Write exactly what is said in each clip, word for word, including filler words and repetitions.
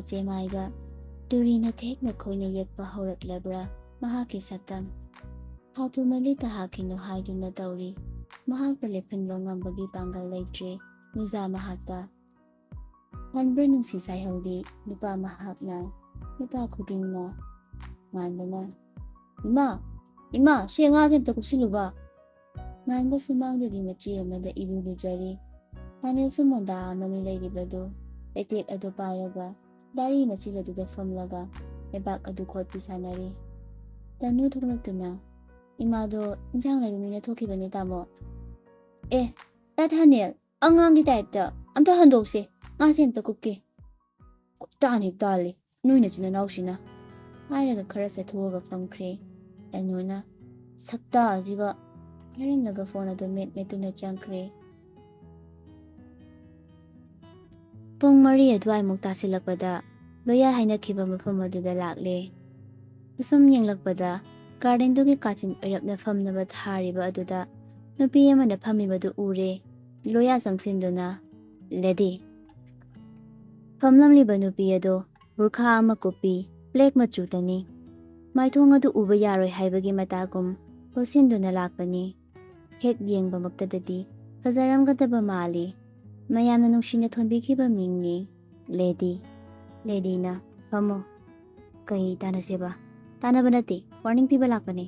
ꯆꯦꯃꯥꯏꯒ ꯇꯨꯔꯤꯅ ꯊꯦꯛꯅ ꯈꯣꯏꯅ ꯌꯦꯛꯄ ꯍꯧꯔꯛꯂꯕ꯭ꯔꯥ ꯃꯍꯥꯛꯀꯤ ꯁꯛꯇꯝ? ꯊꯥ ꯊꯨꯃꯜꯂꯤ ꯇꯍꯥꯛꯈꯤꯅꯨ ꯍꯥꯏꯗꯨꯅ ꯇꯧꯔꯤ꯫ ꯃꯍꯥꯛꯄꯨ ꯂꯦꯞꯍꯟꯕ ꯉꯝꯕꯒꯤ ꯄꯥꯡꯒꯜ ꯂꯩꯇ꯭ꯔꯦ ꯅꯨꯖꯥ ꯃꯍꯥꯛꯇ꯫ ꯈꯟꯕ꯭ꯔꯥ ꯅꯨꯡꯁꯤ ꯁꯥꯏꯍꯧꯗꯤ ꯅꯨꯄꯥ ꯃꯍꯥꯛꯅ? ꯅꯨꯄꯥ ꯈꯨꯗꯤꯡꯅ꯫ ꯉꯥꯟꯕꯅ, "ꯏꯃꯥ! ꯏꯃꯥ! ꯁꯤ ꯑꯉꯥꯡꯁꯦ ꯑꯝꯇ ꯀꯨꯞꯁꯤꯜꯂꯨꯕ!" ꯉꯥꯟꯕ ꯁꯨꯃꯥꯡꯗꯒꯤ ꯃꯆꯦ ꯑꯃꯗ ꯏꯔꯨ ꯂꯨꯖꯔꯤ꯫ ꯐꯥꯏꯅꯦꯜꯁꯨ ꯃꯣꯟꯗꯥ ꯑꯃꯅꯤ ꯂꯩꯔꯤꯕꯗꯨ ꯂꯩꯇꯦꯛ ꯑꯗꯨ ꯄꯥꯏꯔꯒ ꯗꯥꯔꯤ ꯃꯆꯤꯜ ꯑꯗꯨꯗ ꯐꯝꯂꯒ ꯂꯩꯕꯥꯛ ꯑꯗꯨ ꯈꯣꯠꯄꯤ ꯁꯥꯟꯅꯔꯤ꯫ ꯇꯅꯨ ꯊꯣꯛꯂꯛꯇꯨꯅ, "ꯏꯃꯥꯗꯣ ꯏꯟꯁꯥꯡ ꯂꯩꯔꯨꯅꯤꯅ ꯊꯣꯛꯈꯤꯕꯅꯦ, ꯇꯥꯃꯣ꯫" "ꯑꯦ, ꯇꯥ ꯊꯥꯅꯦꯜ, ꯑꯉꯥꯡꯒꯤ ꯇꯥꯏꯞꯇ ꯑꯝꯇ ꯍꯟꯗꯣꯛꯁꯦ, ꯉꯥꯁꯦ ꯑꯝꯇ ꯀꯨꯞꯀꯦ꯫" "ꯇꯥꯅꯤ ꯇꯥꯜꯂꯤ, ꯅꯣꯏ ꯅꯆꯤꯟ ꯅꯅꯥꯎꯁꯤꯅ꯫" ꯍꯥꯏꯔꯒ ꯈꯔ ꯆꯠꯊꯣꯛꯑꯒ ꯐꯝꯈ꯭ꯔꯦ꯫ ꯇꯅꯨꯅ, "ꯁꯛꯇꯥꯁꯤꯒ" ꯍꯥꯏꯔꯝꯂꯒ ꯐꯣꯟ ꯑꯗꯨ ꯃꯦꯠ ꯃꯦꯠꯇꯨꯅ ꯆꯪꯈ꯭ꯔꯦ꯫ ꯄꯨꯡ ꯃꯔꯤ ꯑꯗꯨꯋꯥꯏꯃꯨꯛ ꯇꯥꯁꯤꯜꯂꯛꯄꯗ ꯂꯣꯌꯥ ꯍꯥꯏꯅꯈꯤꯕ ꯃꯐꯝ ꯑꯗꯨꯗ ꯂꯥꯛꯂꯦ꯫ ꯑꯁꯨꯝ ꯌꯦꯡꯂꯛꯄꯗ ꯒꯥꯔꯗꯦꯟꯗꯨꯒꯤ ꯀꯥꯆꯤꯟ ꯑꯣꯏꯔꯞꯅ ꯐꯝꯅꯕ ꯊꯥꯔꯤꯕ ꯑꯗꯨꯗ ꯅꯨꯄꯤ ꯑꯃꯅ ꯐꯝꯃꯤꯕꯗꯨ ꯎꯔꯦ꯫ ꯂꯣꯌꯥ ꯆꯪꯁꯤꯟꯗꯨꯅ, "ꯂꯦꯗꯤ꯫" ꯐꯝꯂꯝꯂꯤꯕ ꯅꯨꯄꯤ ꯑꯗꯨ ꯕꯨꯔꯈꯥ ꯑꯃ ꯀꯨꯞꯄꯤ, ꯕ꯭ꯂꯦꯛ ꯃꯆꯨꯗꯅꯤ꯫ ꯃꯥꯏꯊꯣꯡ ꯑꯗꯨ ꯎꯕ ꯌꯥꯔꯣꯏ ꯍꯥꯏꯕꯒꯤ ꯃꯇꯥꯒꯨꯝ ꯂꯣꯠꯁꯤꯟꯗꯨꯅ ꯂꯥꯛꯄꯅꯤ꯫ ꯍꯦꯛ ꯌꯦꯡꯕꯃꯛꯇꯗꯗꯤ ꯐꯖꯔꯝꯒꯗꯕ ꯃꯥꯜꯂꯤ꯫ ꯃꯌꯥꯝꯅ ꯅꯨꯡꯁꯤꯅ ꯊꯣꯟꯕꯤꯈꯤꯕ ꯃꯤꯡꯅꯤ, ꯂꯦꯗꯤ꯫ ꯂꯦꯗꯤꯅ, "ꯐꯝꯃꯣ꯫" "ꯀꯩ ꯇꯥꯟꯅꯁꯦꯕ?" "ꯇꯥꯟꯅꯕ ꯅꯠꯇꯦ, ꯋꯥꯔꯅꯤꯡ ꯄꯤꯕ ꯂꯥꯛꯄꯅꯦ꯫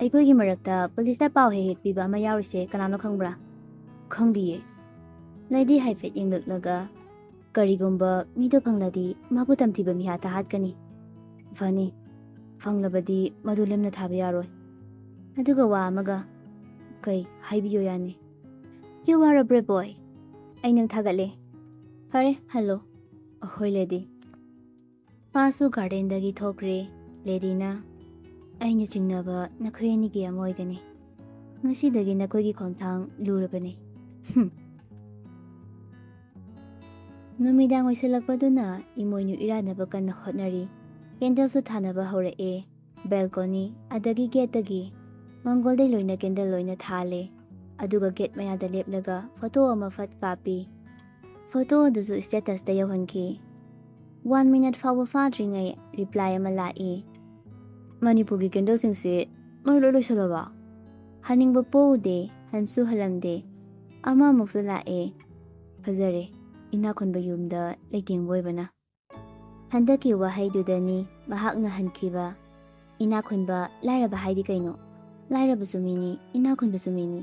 ꯑꯩꯈꯣꯏꯒꯤ ꯃꯔꯛꯇ ꯄꯨꯂꯤꯁꯇ ꯄꯥꯎ ꯍꯦꯛ ꯍꯦꯛ ꯄꯤꯕ ꯑꯃ ꯌꯥꯎꯔꯤꯁꯦ ꯀꯅꯥꯅꯣ ꯈꯪꯕ꯭ꯔꯥ?" "ꯈꯪꯗꯤꯌꯦ꯫" ꯂꯦꯗꯤ ꯍꯥꯏꯐꯦꯠ ꯌꯦꯡꯂꯛꯂꯒ, "ꯀꯔꯤꯒꯨꯝꯕ ꯃꯤꯗꯣ ꯐꯪꯂꯗꯤ ꯃꯥꯕꯨ ꯇꯝꯊꯤꯕ ꯃꯤꯍꯥꯠꯇ ꯍꯥꯠꯀꯅꯤ꯫" "ꯐꯅꯤ, ꯐꯪꯂꯕꯗꯤ ꯃꯗꯨ ꯂꯦꯝꯅ ꯊꯥꯕ ꯌꯥꯔꯣꯏ꯫" ꯑꯗꯨꯒ ꯋꯥ ꯑꯃꯒ, "ꯀꯩ? ꯍꯥꯏꯕꯤꯌꯣ ꯌꯥꯅꯤ꯫" "You are a brave boy꯫ ꯑꯩ ꯅꯪ ꯊꯥꯒꯠꯂꯦ꯫" "ꯐꯔꯦ, ꯍꯜꯂꯣ꯫" "ꯑꯍꯣꯏ, ꯂꯦꯗꯤ꯫" ꯃꯥꯁꯨ ꯒꯥꯔꯗꯦꯟꯗꯒꯤ ꯊꯣꯛꯈ꯭ꯔꯦ꯫ ꯂꯦꯗꯤꯅ, "ꯑꯩꯅ ꯆꯤꯡꯅꯕ ꯅꯈꯣꯏ ꯑꯅꯤꯒꯤ ꯑꯃ ꯑꯣꯏꯒꯅꯤ꯫ ꯉꯁꯤꯗꯒꯤ ꯅꯈꯣꯏꯒꯤ ꯈꯣꯡꯊꯥꯡ ꯂꯨꯔꯕꯅꯤ꯫" ꯍꯨꯝ꯫ ꯅꯨꯃꯤꯗꯥꯡ ꯑꯣꯏꯁꯤꯜꯂꯛꯄꯗꯨꯅ ꯏꯃꯣꯏꯅꯨ ꯏꯔꯥꯠꯅꯕ ꯀꯟꯅ ꯍꯣꯠꯅꯔꯤ꯫ ꯀꯦꯟꯗꯜꯁꯨ ꯊꯥꯅꯕ ꯍꯧꯔꯛꯑꯦ꯫ ꯕꯦꯜꯀꯣꯅꯤ, ꯑꯗꯒꯤ ꯒꯦꯠꯇꯒꯤ꯫ ꯃꯪꯒꯣꯜꯗꯩ ꯂꯣꯏꯅ ꯀꯦꯟꯗꯜ ꯂꯣꯏꯅ ꯊꯥꯜꯂꯦ꯫ ꯑꯗꯨꯒ ꯒꯦꯠ ꯃꯌꯥꯗ ꯂꯦꯞꯂꯒ ꯐꯣꯇꯣ ꯑꯃ ꯐꯠ ꯀꯥꯞꯄꯤ꯫ ꯐꯣꯇꯣ ꯑꯗꯨꯁꯨ ꯁ꯭ꯇꯦꯇꯁꯇ ꯌꯧꯍꯟꯈꯤ꯫ One minute ꯐꯥꯎꯕ ꯐꯥꯗ꯭ꯔꯤꯉꯩ reply ꯑꯃ ꯂꯥꯛꯏ꯫ "ꯃꯅꯤꯄꯨꯔꯒꯤ candleꯁꯤꯡꯁꯦ ꯃꯣꯏ ꯂꯣꯏ ꯂꯣꯏꯁꯤꯜꯂꯕ? ꯍꯟꯅꯤꯡꯕ ꯄꯣꯛꯎꯗꯦ, ꯍꯟꯁꯨ ꯍꯜꯂꯝꯗꯦ, ꯑꯃꯃꯨꯛꯁꯨ ꯂꯥꯛꯑꯦ꯫ ꯐꯖꯔꯦ, ꯏꯅꯥꯛ ꯈꯨꯟꯕ ꯌꯨꯝꯗ ꯂꯩꯇꯦꯡꯕ ꯑꯣꯏꯕꯅ"꯫ ꯍꯟꯗꯛꯀꯤ ꯋꯥꯍꯩꯗꯨꯗꯅꯤ ꯃꯍꯥꯛꯅ ꯍꯟꯈꯤꯕ꯫ ꯏꯅꯥꯛ ꯈꯨꯟꯕ, ꯂꯥꯏꯔꯕ ꯍꯥꯏꯗꯤ ꯀꯩꯅꯣ? ꯂꯥꯏꯔꯕꯁꯨ ꯃꯤꯅꯤ, ꯏꯅꯥꯛ ꯈꯨꯟꯕꯁꯨ ꯃꯤꯅꯤ꯫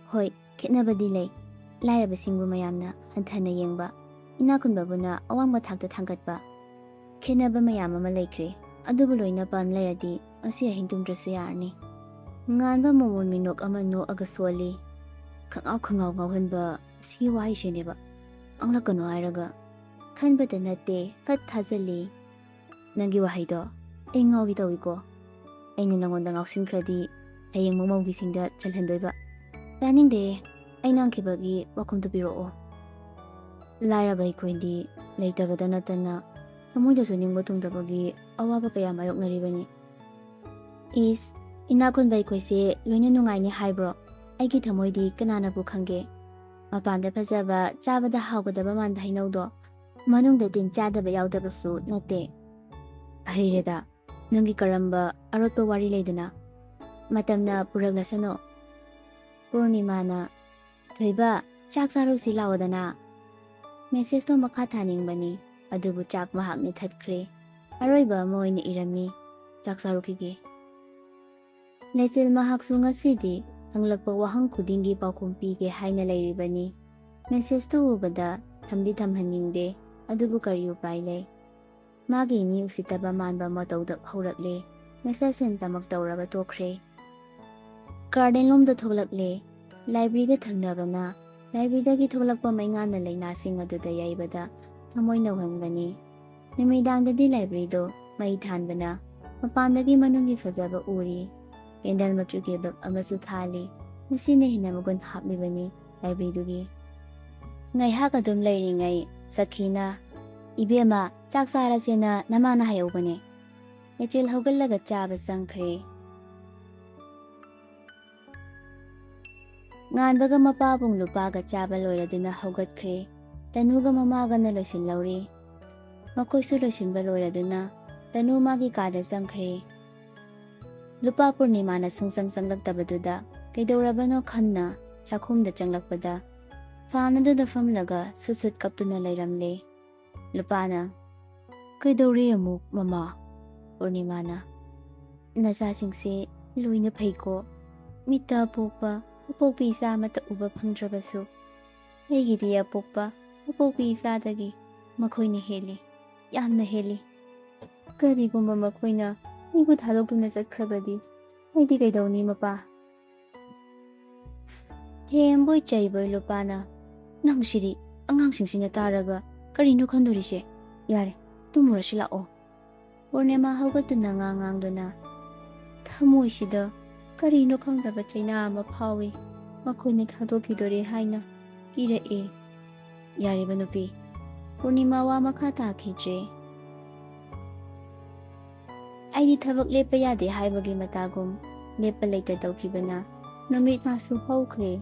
ꯍꯣꯏ, ꯈꯦꯠꯅꯕꯗꯤ ꯂꯩ꯫ ꯂꯥꯏꯔꯕꯁꯤꯡꯕꯨ ꯃꯌꯥꯝꯅ ꯍꯟꯊꯅ ꯌꯦꯡꯕ, ꯏꯅꯥꯛ ꯈꯨꯟꯕꯕꯨꯅ ꯑꯋꯥꯡꯕ ꯊꯥꯛꯇ ꯊꯥꯡꯒꯠꯄ꯫ ꯈꯦꯠꯅꯕ ꯃꯌꯥꯝ ꯑꯃ ꯂꯩꯈ꯭ꯔꯦ, ꯑꯗꯨꯕꯨ ꯂꯣꯏꯅ ꯄꯟ ꯂꯩꯔꯗꯤ ꯉꯁꯤ ꯑꯍꯤꯡ ꯇꯨꯝꯗ꯭ꯔꯁꯨ ꯌꯥꯔꯅꯤ꯫ ꯉꯥꯟꯕ ꯃꯃꯣꯟ ꯃꯤꯅꯣꯛ ꯑꯃ ꯅꯣꯛꯑꯒ ꯁꯣꯜꯂꯤ꯫ ꯈꯪꯉꯥꯎ ꯈꯪꯉꯥꯎ ꯉꯥꯎꯍꯟꯕ ꯑꯁꯤꯒꯤ ꯋꯥꯍꯩꯁꯤꯅꯦꯕ꯫ "ꯄꯪꯂꯛꯀꯅꯨ" ꯍꯥꯏꯔꯒ꯫ ꯈꯟꯕꯇ ꯅꯠꯇꯦ, ꯐꯠ ꯊꯥꯖꯜꯂꯤ꯫ "ꯅꯪꯒꯤ ꯋꯥꯍꯩꯗꯣ ꯑꯩ ꯉꯥꯎꯒꯦ ꯇꯧꯏꯀꯣ꯫ ꯑꯩꯅ ꯅꯪꯉꯣꯟꯗ ꯉꯥꯎꯁꯤꯟꯈ꯭ꯔꯗꯤ ꯍꯌꯦꯡꯃꯨꯛ ꯃꯧꯒꯤꯁꯤꯡꯗ ꯆꯜꯍꯟꯗꯣꯏꯕ꯫ ꯇꯥꯅꯤꯡꯗꯦ, ꯑꯩ ꯉꯥꯡꯈꯤꯕꯒꯤ ꯋꯥꯐꯝꯗꯨ ꯄꯤꯔꯛꯑꯣ"꯫ ꯂꯥꯏꯔꯕ ꯑꯩꯈꯣꯏꯗꯤ ꯂꯩꯇꯕꯗ ꯅꯠꯇꯅ ꯊꯃꯣꯏꯗꯁꯨ ꯅꯤꯡꯕ ꯊꯨꯡꯗꯕꯒꯤ ꯑꯋꯥꯕ ꯀꯌꯥ ꯃꯥꯌꯣꯛꯅꯔꯤꯕꯅꯤ꯫ ꯏꯁ, ꯏꯅꯥꯛ ꯈꯨꯟꯕ ꯑꯩꯈꯣꯏꯁꯦ ꯂꯣꯏꯅ ꯅꯨꯡꯉꯥꯏꯅꯤ ꯍꯥꯏꯕ꯭ꯔꯣ? ꯑꯩꯒꯤ ꯊꯃꯣꯏꯗꯤ ꯀꯅꯥꯅꯕꯨ ꯈꯪꯒꯦ? ꯃꯄꯥꯟꯗ ꯐꯖꯕ, ꯆꯥꯕꯗ ꯍꯥꯎꯒꯗꯕ ꯃꯥꯟꯕ ꯍꯩꯅꯧꯗꯣ ꯃꯅꯨꯡꯗ ꯇꯤꯟ ꯆꯥꯗꯕ ꯌꯥꯎꯗꯕꯁꯨ ꯅꯠꯇꯦ꯫ ꯍꯩꯔꯦꯗ, ꯅꯪꯒꯤ ꯀꯔꯝꯕ ꯑꯔꯣꯠꯄ ꯋꯥꯔꯤ ꯂꯩꯗꯅ? ꯃꯇꯝꯅ ꯄꯨꯔꯛꯂꯁꯅꯨ꯫ ꯄꯨꯔꯅꯤꯃꯥꯅ, "ꯊꯣꯏꯕ, ꯆꯥꯛ ꯆꯥꯔꯨꯁꯤ ꯂꯥꯛꯑꯣꯗꯅ"꯫ Messageꯇꯣ ꯃꯈꯥ ꯊꯥꯅꯤꯡꯕꯅꯤ, ꯑꯗꯨꯕꯨ ꯆꯥꯛ ꯃꯍꯥꯛꯅ ꯊꯠꯈ꯭ꯔꯦ꯫ ꯑꯔꯣꯏꯕ ꯑꯃ ꯑꯣꯏꯅ ꯏꯔꯝꯃꯤ, "ꯆꯥꯛ ꯆꯥꯔꯨꯈꯤꯒꯦ"꯫ ꯂꯩꯆꯤꯜ ꯃꯍꯥꯛꯁꯨ ꯉꯁꯤꯗꯤ ꯍꯪꯂꯛꯄ ꯋꯥꯍꯪ ꯈꯨꯗꯤꯡꯒꯤ ꯄꯥꯎꯈꯨꯝ ꯄꯤꯒꯦ ꯍꯥꯏꯅ ꯂꯩꯔꯤꯕꯅꯤ꯫ Messageꯇꯨ ꯎꯕꯗ ꯊꯝꯗꯤ ꯊꯝꯍꯟꯅꯤꯡꯗꯦ, ꯑꯗꯨꯕꯨ ꯀꯔꯤ ꯎꯄꯥꯏ ꯂꯩ? ꯃꯥꯒꯤ ꯃꯤ ꯎꯁꯤꯠꯇꯕ ꯃꯥꯟꯕ ꯃꯇꯧꯗ ꯍꯧꯔꯛꯂꯦ꯫ Message ꯁꯦꯟꯇꯃꯛ ꯇꯧꯔꯒ ꯇꯣꯛꯈ꯭ꯔꯦ꯫ Garden ꯂꯣꯝꯗ ꯊꯣꯛꯂꯛꯂꯦ꯫ Libraryꯒ ꯊꯪꯅꯕꯅ, libraryꯗꯒꯤ ꯊꯣꯛꯂꯛꯄ ꯃꯩꯉꯥꯟꯅ ꯂꯩꯅꯥꯁꯤꯡ ꯑꯗꯨꯗ ꯌꯩꯕꯗ ꯊꯃꯣꯏ ꯅꯧꯍꯟꯕꯅꯤ꯫ ꯅꯨꯃꯤꯗꯥꯡꯗꯗꯤ libraryꯗꯣ ꯃꯩ ꯊꯥꯟꯕꯅ ꯃꯄꯥꯟꯗꯒꯤ ꯃꯅꯨꯡꯒꯤ ꯐꯖꯕ ꯎꯔꯤ꯫ Candle ꯃꯆꯨꯒꯤ bulb ꯑꯃꯁꯨ ꯊꯥꯜꯂꯤ꯫ ꯃꯁꯤꯅ ꯍꯦꯟꯅ ꯃꯒꯨꯟ ꯍꯥꯞꯂꯤꯕꯅꯤ libraryꯗꯨꯒꯤ꯫ ꯉꯥꯏꯍꯥꯛ ꯑꯗꯨꯝ ꯂꯩꯔꯤꯉꯩ ꯁꯈꯤꯅ, "ꯏꯕꯦꯝꯃ, ꯆꯥꯛ ꯆꯥꯔꯁꯦꯅ ꯅꯃꯥꯅ ꯍꯥꯏꯍꯧꯕꯅꯦ"꯫ ꯂꯩꯆꯤꯜ ꯍꯧꯒꯠꯂꯒ ꯆꯥꯕ ꯆꯪꯈ꯭ꯔꯦ꯫ ꯉꯥꯟꯕꯒ ꯃꯄꯥꯕꯨꯡ ꯂꯨꯄꯥꯒ ꯆꯥꯕ ꯂꯣꯏꯔꯗꯨꯅ ꯍꯧꯒꯠꯈ꯭ꯔꯦ꯫ ꯇꯅꯨꯒ ꯃꯃꯥꯒꯅ ꯂꯣꯏꯁꯤꯜꯍꯧꯔꯤ꯫ ꯃꯈꯣꯏꯁꯨ ꯂꯣꯏꯁꯤꯟꯕ ꯂꯣꯏꯔꯗꯨꯅ ꯇꯅꯨ ꯃꯥꯒꯤ ꯀꯥꯗ ꯆꯪꯈ꯭ꯔꯦ꯫ ꯂꯨꯄꯥ ꯄꯨꯔꯅꯤꯃꯥꯅ ꯁꯨꯡꯆꯪ ꯆꯪꯂꯛꯇꯕꯗꯨꯗ ꯀꯩꯗꯧꯔꯕꯅꯣ ꯈꯟꯅ ꯆꯥꯛꯈꯨꯝꯗ ꯆꯪꯂꯛꯄꯗ ꯐꯥꯟ ꯑꯗꯨꯗ ꯐꯝꯂꯒ ꯁꯨꯠ ꯁꯨꯠ ꯀꯞꯇꯨꯅ ꯂꯩꯔꯝꯂꯦ꯫ ꯂꯨꯄꯥꯅ, "ꯀꯩꯗꯧꯔꯦ ꯑꯃꯨꯛ, ꯃꯃꯥ?" ꯄꯨꯔꯅꯤꯃꯥꯅ, "ꯅꯆꯥꯁꯤꯡꯁꯦ ꯂꯣꯏꯅ ꯐꯩꯀꯣ꯫ ꯃꯤꯠꯇ ꯑꯄꯣꯛꯄ ꯑꯄꯣꯛꯄꯤ ꯏꯆꯥ ꯑꯃꯠꯇ ꯎꯕ ꯐꯪꯗ꯭ꯔꯕꯁꯨ, ꯑꯩꯒꯤꯗꯤ ꯑꯄꯣꯛꯄ ꯑꯄꯣꯛꯄꯤ ꯏꯆꯥꯗꯒꯤ ꯃꯈꯣꯏꯅ ꯍꯦꯜꯂꯤ, ꯌꯥꯝꯅ ꯍꯦꯜꯂꯤ꯫ ꯀꯔꯤꯒꯨꯝꯕ ꯃꯈꯣꯏꯅ ꯑꯩꯕꯨ ꯊꯥꯗꯣꯛꯇꯨꯅ ꯆꯠꯈ꯭ꯔꯕꯗꯤ ꯑꯩꯗꯤ ꯀꯩꯗꯧꯅꯤ, ꯃꯄꯥ?" ꯊꯦꯝꯕꯣꯏ ꯆꯩꯕꯣꯏ ꯂꯨꯄꯥꯅ, "ꯅꯪꯁꯤꯗꯤ ꯑꯉꯥꯡꯁꯤꯡꯁꯤꯅ ꯇꯥꯔꯒ ꯀꯔꯤꯅꯣ ꯈꯟꯗꯣꯔꯤꯁꯦ? ꯌꯥꯔꯦ, ꯇꯨꯝꯃꯨꯔꯁꯤ ꯂꯥꯛꯑꯣ꯫" ꯄꯨꯔꯅꯤꯃꯥ ꯍꯧꯒꯠꯇꯨꯅ ꯉꯥꯡ ꯉꯥꯡꯗꯨꯅ, ꯊꯃꯣꯏꯁꯤꯗ ꯀꯔꯤꯅꯣ ꯈꯪꯗꯕ ꯆꯩꯅꯥ ꯑꯃ ꯐꯥꯎꯏ꯫ ꯃꯈꯣꯏꯅ ꯊꯥꯗꯣꯛꯈꯤꯗꯣꯔꯦ ꯍꯥꯏꯅ ꯀꯤꯔꯛꯑꯦ꯫ ꯌꯥꯔꯤꯕ ꯅꯨꯄꯤ, ꯄꯨꯔꯅꯤꯃꯥ ꯋꯥ ꯃꯈꯥ ꯇꯥꯈꯤꯗ꯭ꯔꯦ꯫ ꯑꯩꯗꯤ ꯊꯕꯛ ꯂꯦꯞꯄ ꯌꯥꯗꯦ ꯍꯥꯏꯕꯒꯤ ꯃꯇꯥꯒꯨꯝ ꯂꯦꯞꯄ ꯂꯩꯇ ꯇꯧꯈꯤꯕꯅ ꯅꯨꯃꯤꯠ ꯃꯥꯁꯨ ꯍꯧꯈ꯭ꯔꯦ꯫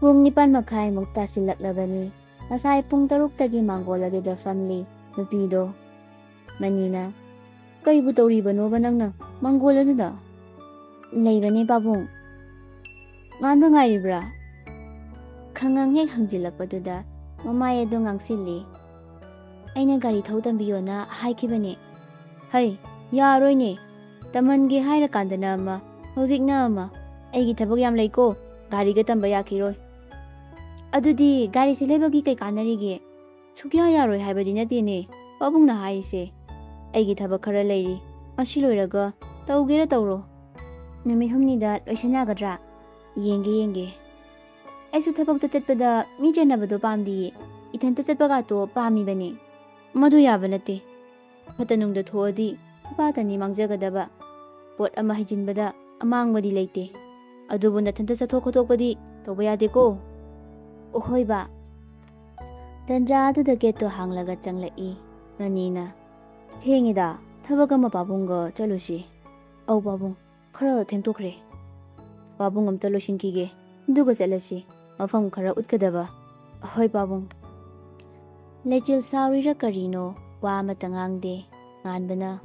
ꯄꯨꯡ ꯅꯤꯄꯥꯟ ꯃꯈꯥꯏꯃꯨꯛ ꯇꯥꯁꯤꯜꯂꯛꯂꯕꯅꯤ꯫ ꯉꯁꯥꯏ ꯄꯨꯡ ꯇꯔꯨꯛꯇꯒꯤ ꯃꯥꯡꯒꯣꯜ ꯑꯗꯨꯗ ꯐꯝꯂꯤ ꯅꯨꯄꯤꯗꯣ꯫ ꯃꯅꯤꯅ, "ꯀꯩꯕꯨ ꯇꯧꯔꯤꯕꯅꯣꯕ ꯅꯪꯅ ꯃꯥꯡꯒꯣꯜ ꯑꯗꯨꯗ?" "ꯂꯩꯕꯅꯦ ꯄꯥꯕꯨꯡ꯫" "ꯉꯥꯟꯕ ꯉꯥꯏꯔꯤꯕ꯭ꯔꯥ?" ꯈꯪꯉꯪ ꯍꯦꯛ ꯍꯪꯖꯤꯜꯂꯛꯄꯗꯨꯗ ꯃꯃꯥꯏ ꯑꯗꯨ ꯉꯥꯡꯁꯤꯜꯂꯤ꯫ "ꯑꯩꯅ ꯒꯥꯔꯤ ꯊꯧ ꯇꯝꯕꯤꯌꯣꯅ ꯍꯥꯏꯈꯤꯕꯅꯦ꯫" "ꯍꯩ, ꯌꯥꯔꯣꯏꯅꯦ꯫ ꯇꯝꯍꯟꯒꯦ ꯍꯥꯏꯔꯀꯥꯟꯗꯅ ꯑꯃ, ꯍꯧꯖꯤꯛꯅ ꯑꯃ꯫ ꯑꯩꯒꯤ ꯊꯕꯛ ꯌꯥꯝ ꯂꯩꯀꯣ, ꯒꯥꯔꯤꯒ ꯇꯝꯕ ꯌꯥꯈꯤꯔꯣꯏ꯫" "ꯑꯗꯨꯗꯤ ꯒꯥꯔꯤꯁꯦ ꯂꯩꯕꯒꯤ ꯀꯩ ꯀꯥꯟꯅꯔꯤꯒꯦ?" "ꯁꯨꯛꯌꯥ ꯌꯥꯔꯣꯏ ꯍꯥꯏꯕꯗꯤ ꯅꯠꯇꯦꯅꯦ ꯄꯥꯕꯨꯡꯅ ꯍꯥꯏꯔꯤꯁꯦ꯫ ꯑꯩꯒꯤ ꯊꯕꯛ ꯈꯔ ꯂꯩꯔꯤ, ꯃꯁꯤ ꯂꯣꯏꯔꯒ ꯇꯧꯒꯦꯔꯥ ꯇꯧꯔꯣ꯫ ꯅꯨꯃꯤꯠ ꯍꯨꯝꯅꯤꯗ ꯂꯣꯏꯁꯤꯟ ꯌꯥꯒꯗ꯭ꯔꯥ?" "ꯌꯦꯡꯒꯦ, ꯌꯦꯡꯒꯦ꯫ ꯑꯩꯁꯨ ꯊꯕꯛꯇ ꯆꯠꯄꯗ ꯃꯤ ꯆꯦꯟꯅꯕꯗꯣ ꯄꯥꯝꯗꯤꯌꯦ꯫ ꯏꯊꯟꯇ ꯆꯠꯄꯒꯥꯇꯣ ꯄꯥꯝꯃꯤꯕꯅꯦ꯫" "ꯃꯗꯨ ꯌꯥꯕ ꯅꯠꯇꯦ꯫ ꯐꯠꯇ ꯅꯨꯡꯗ ꯊꯣꯛꯑꯗꯤ ꯅꯨꯄꯥꯇꯅꯤ ꯃꯥꯡꯖꯒꯗꯕ꯫ ꯄꯣꯠ ꯑꯃ ꯍꯩꯖꯤꯟꯕꯗ ꯑꯃꯥꯡꯕꯗꯤ ꯂꯩꯇꯦ꯫ ꯑꯗꯨꯕꯨ ꯅꯊꯟꯇ ꯆꯠꯊꯣꯛ ꯈꯣꯠꯇꯣꯛꯄꯗꯤ ꯇꯧꯕ ꯌꯥꯗꯦꯀꯣ꯫" "ꯑꯣꯍꯣꯏꯕ꯫" ꯇꯟꯖꯥ ꯑꯗꯨꯗ ꯒꯦꯠꯇꯣ ꯍꯥꯡꯂꯒ ꯆꯪꯂꯛꯏ ꯃꯅꯤꯅ꯫ "ꯊꯦꯡꯉꯦꯗ, ꯊꯕꯛ ꯑꯃ ꯄꯥꯕꯨꯡꯒ ꯆꯠꯂꯨꯁꯤ꯫" "ꯑꯧ ꯄꯥꯕꯨꯡ, ꯈꯔ ꯊꯦꯡꯗꯣꯛꯈ꯭ꯔꯦ꯫ ꯄꯥꯕꯨꯡ ꯑꯝꯇ ꯂꯣꯏꯁꯤꯟꯈꯤꯒꯦ, ꯑꯗꯨꯒ ꯆꯠꯂꯁꯤ꯫ ꯃꯐꯝ ꯈꯔ ꯎꯠꯀꯗꯕ꯫" "ꯍꯣꯏ ꯄꯥꯕꯨꯡ꯫" ꯂꯩꯆꯤꯜ ꯁꯥꯎꯔꯤꯔ ꯀꯔꯤꯅꯣ, ꯋꯥ ꯑꯃꯠꯇ ꯉꯥꯡꯗꯦ꯫ ꯉꯥꯟꯕꯅ,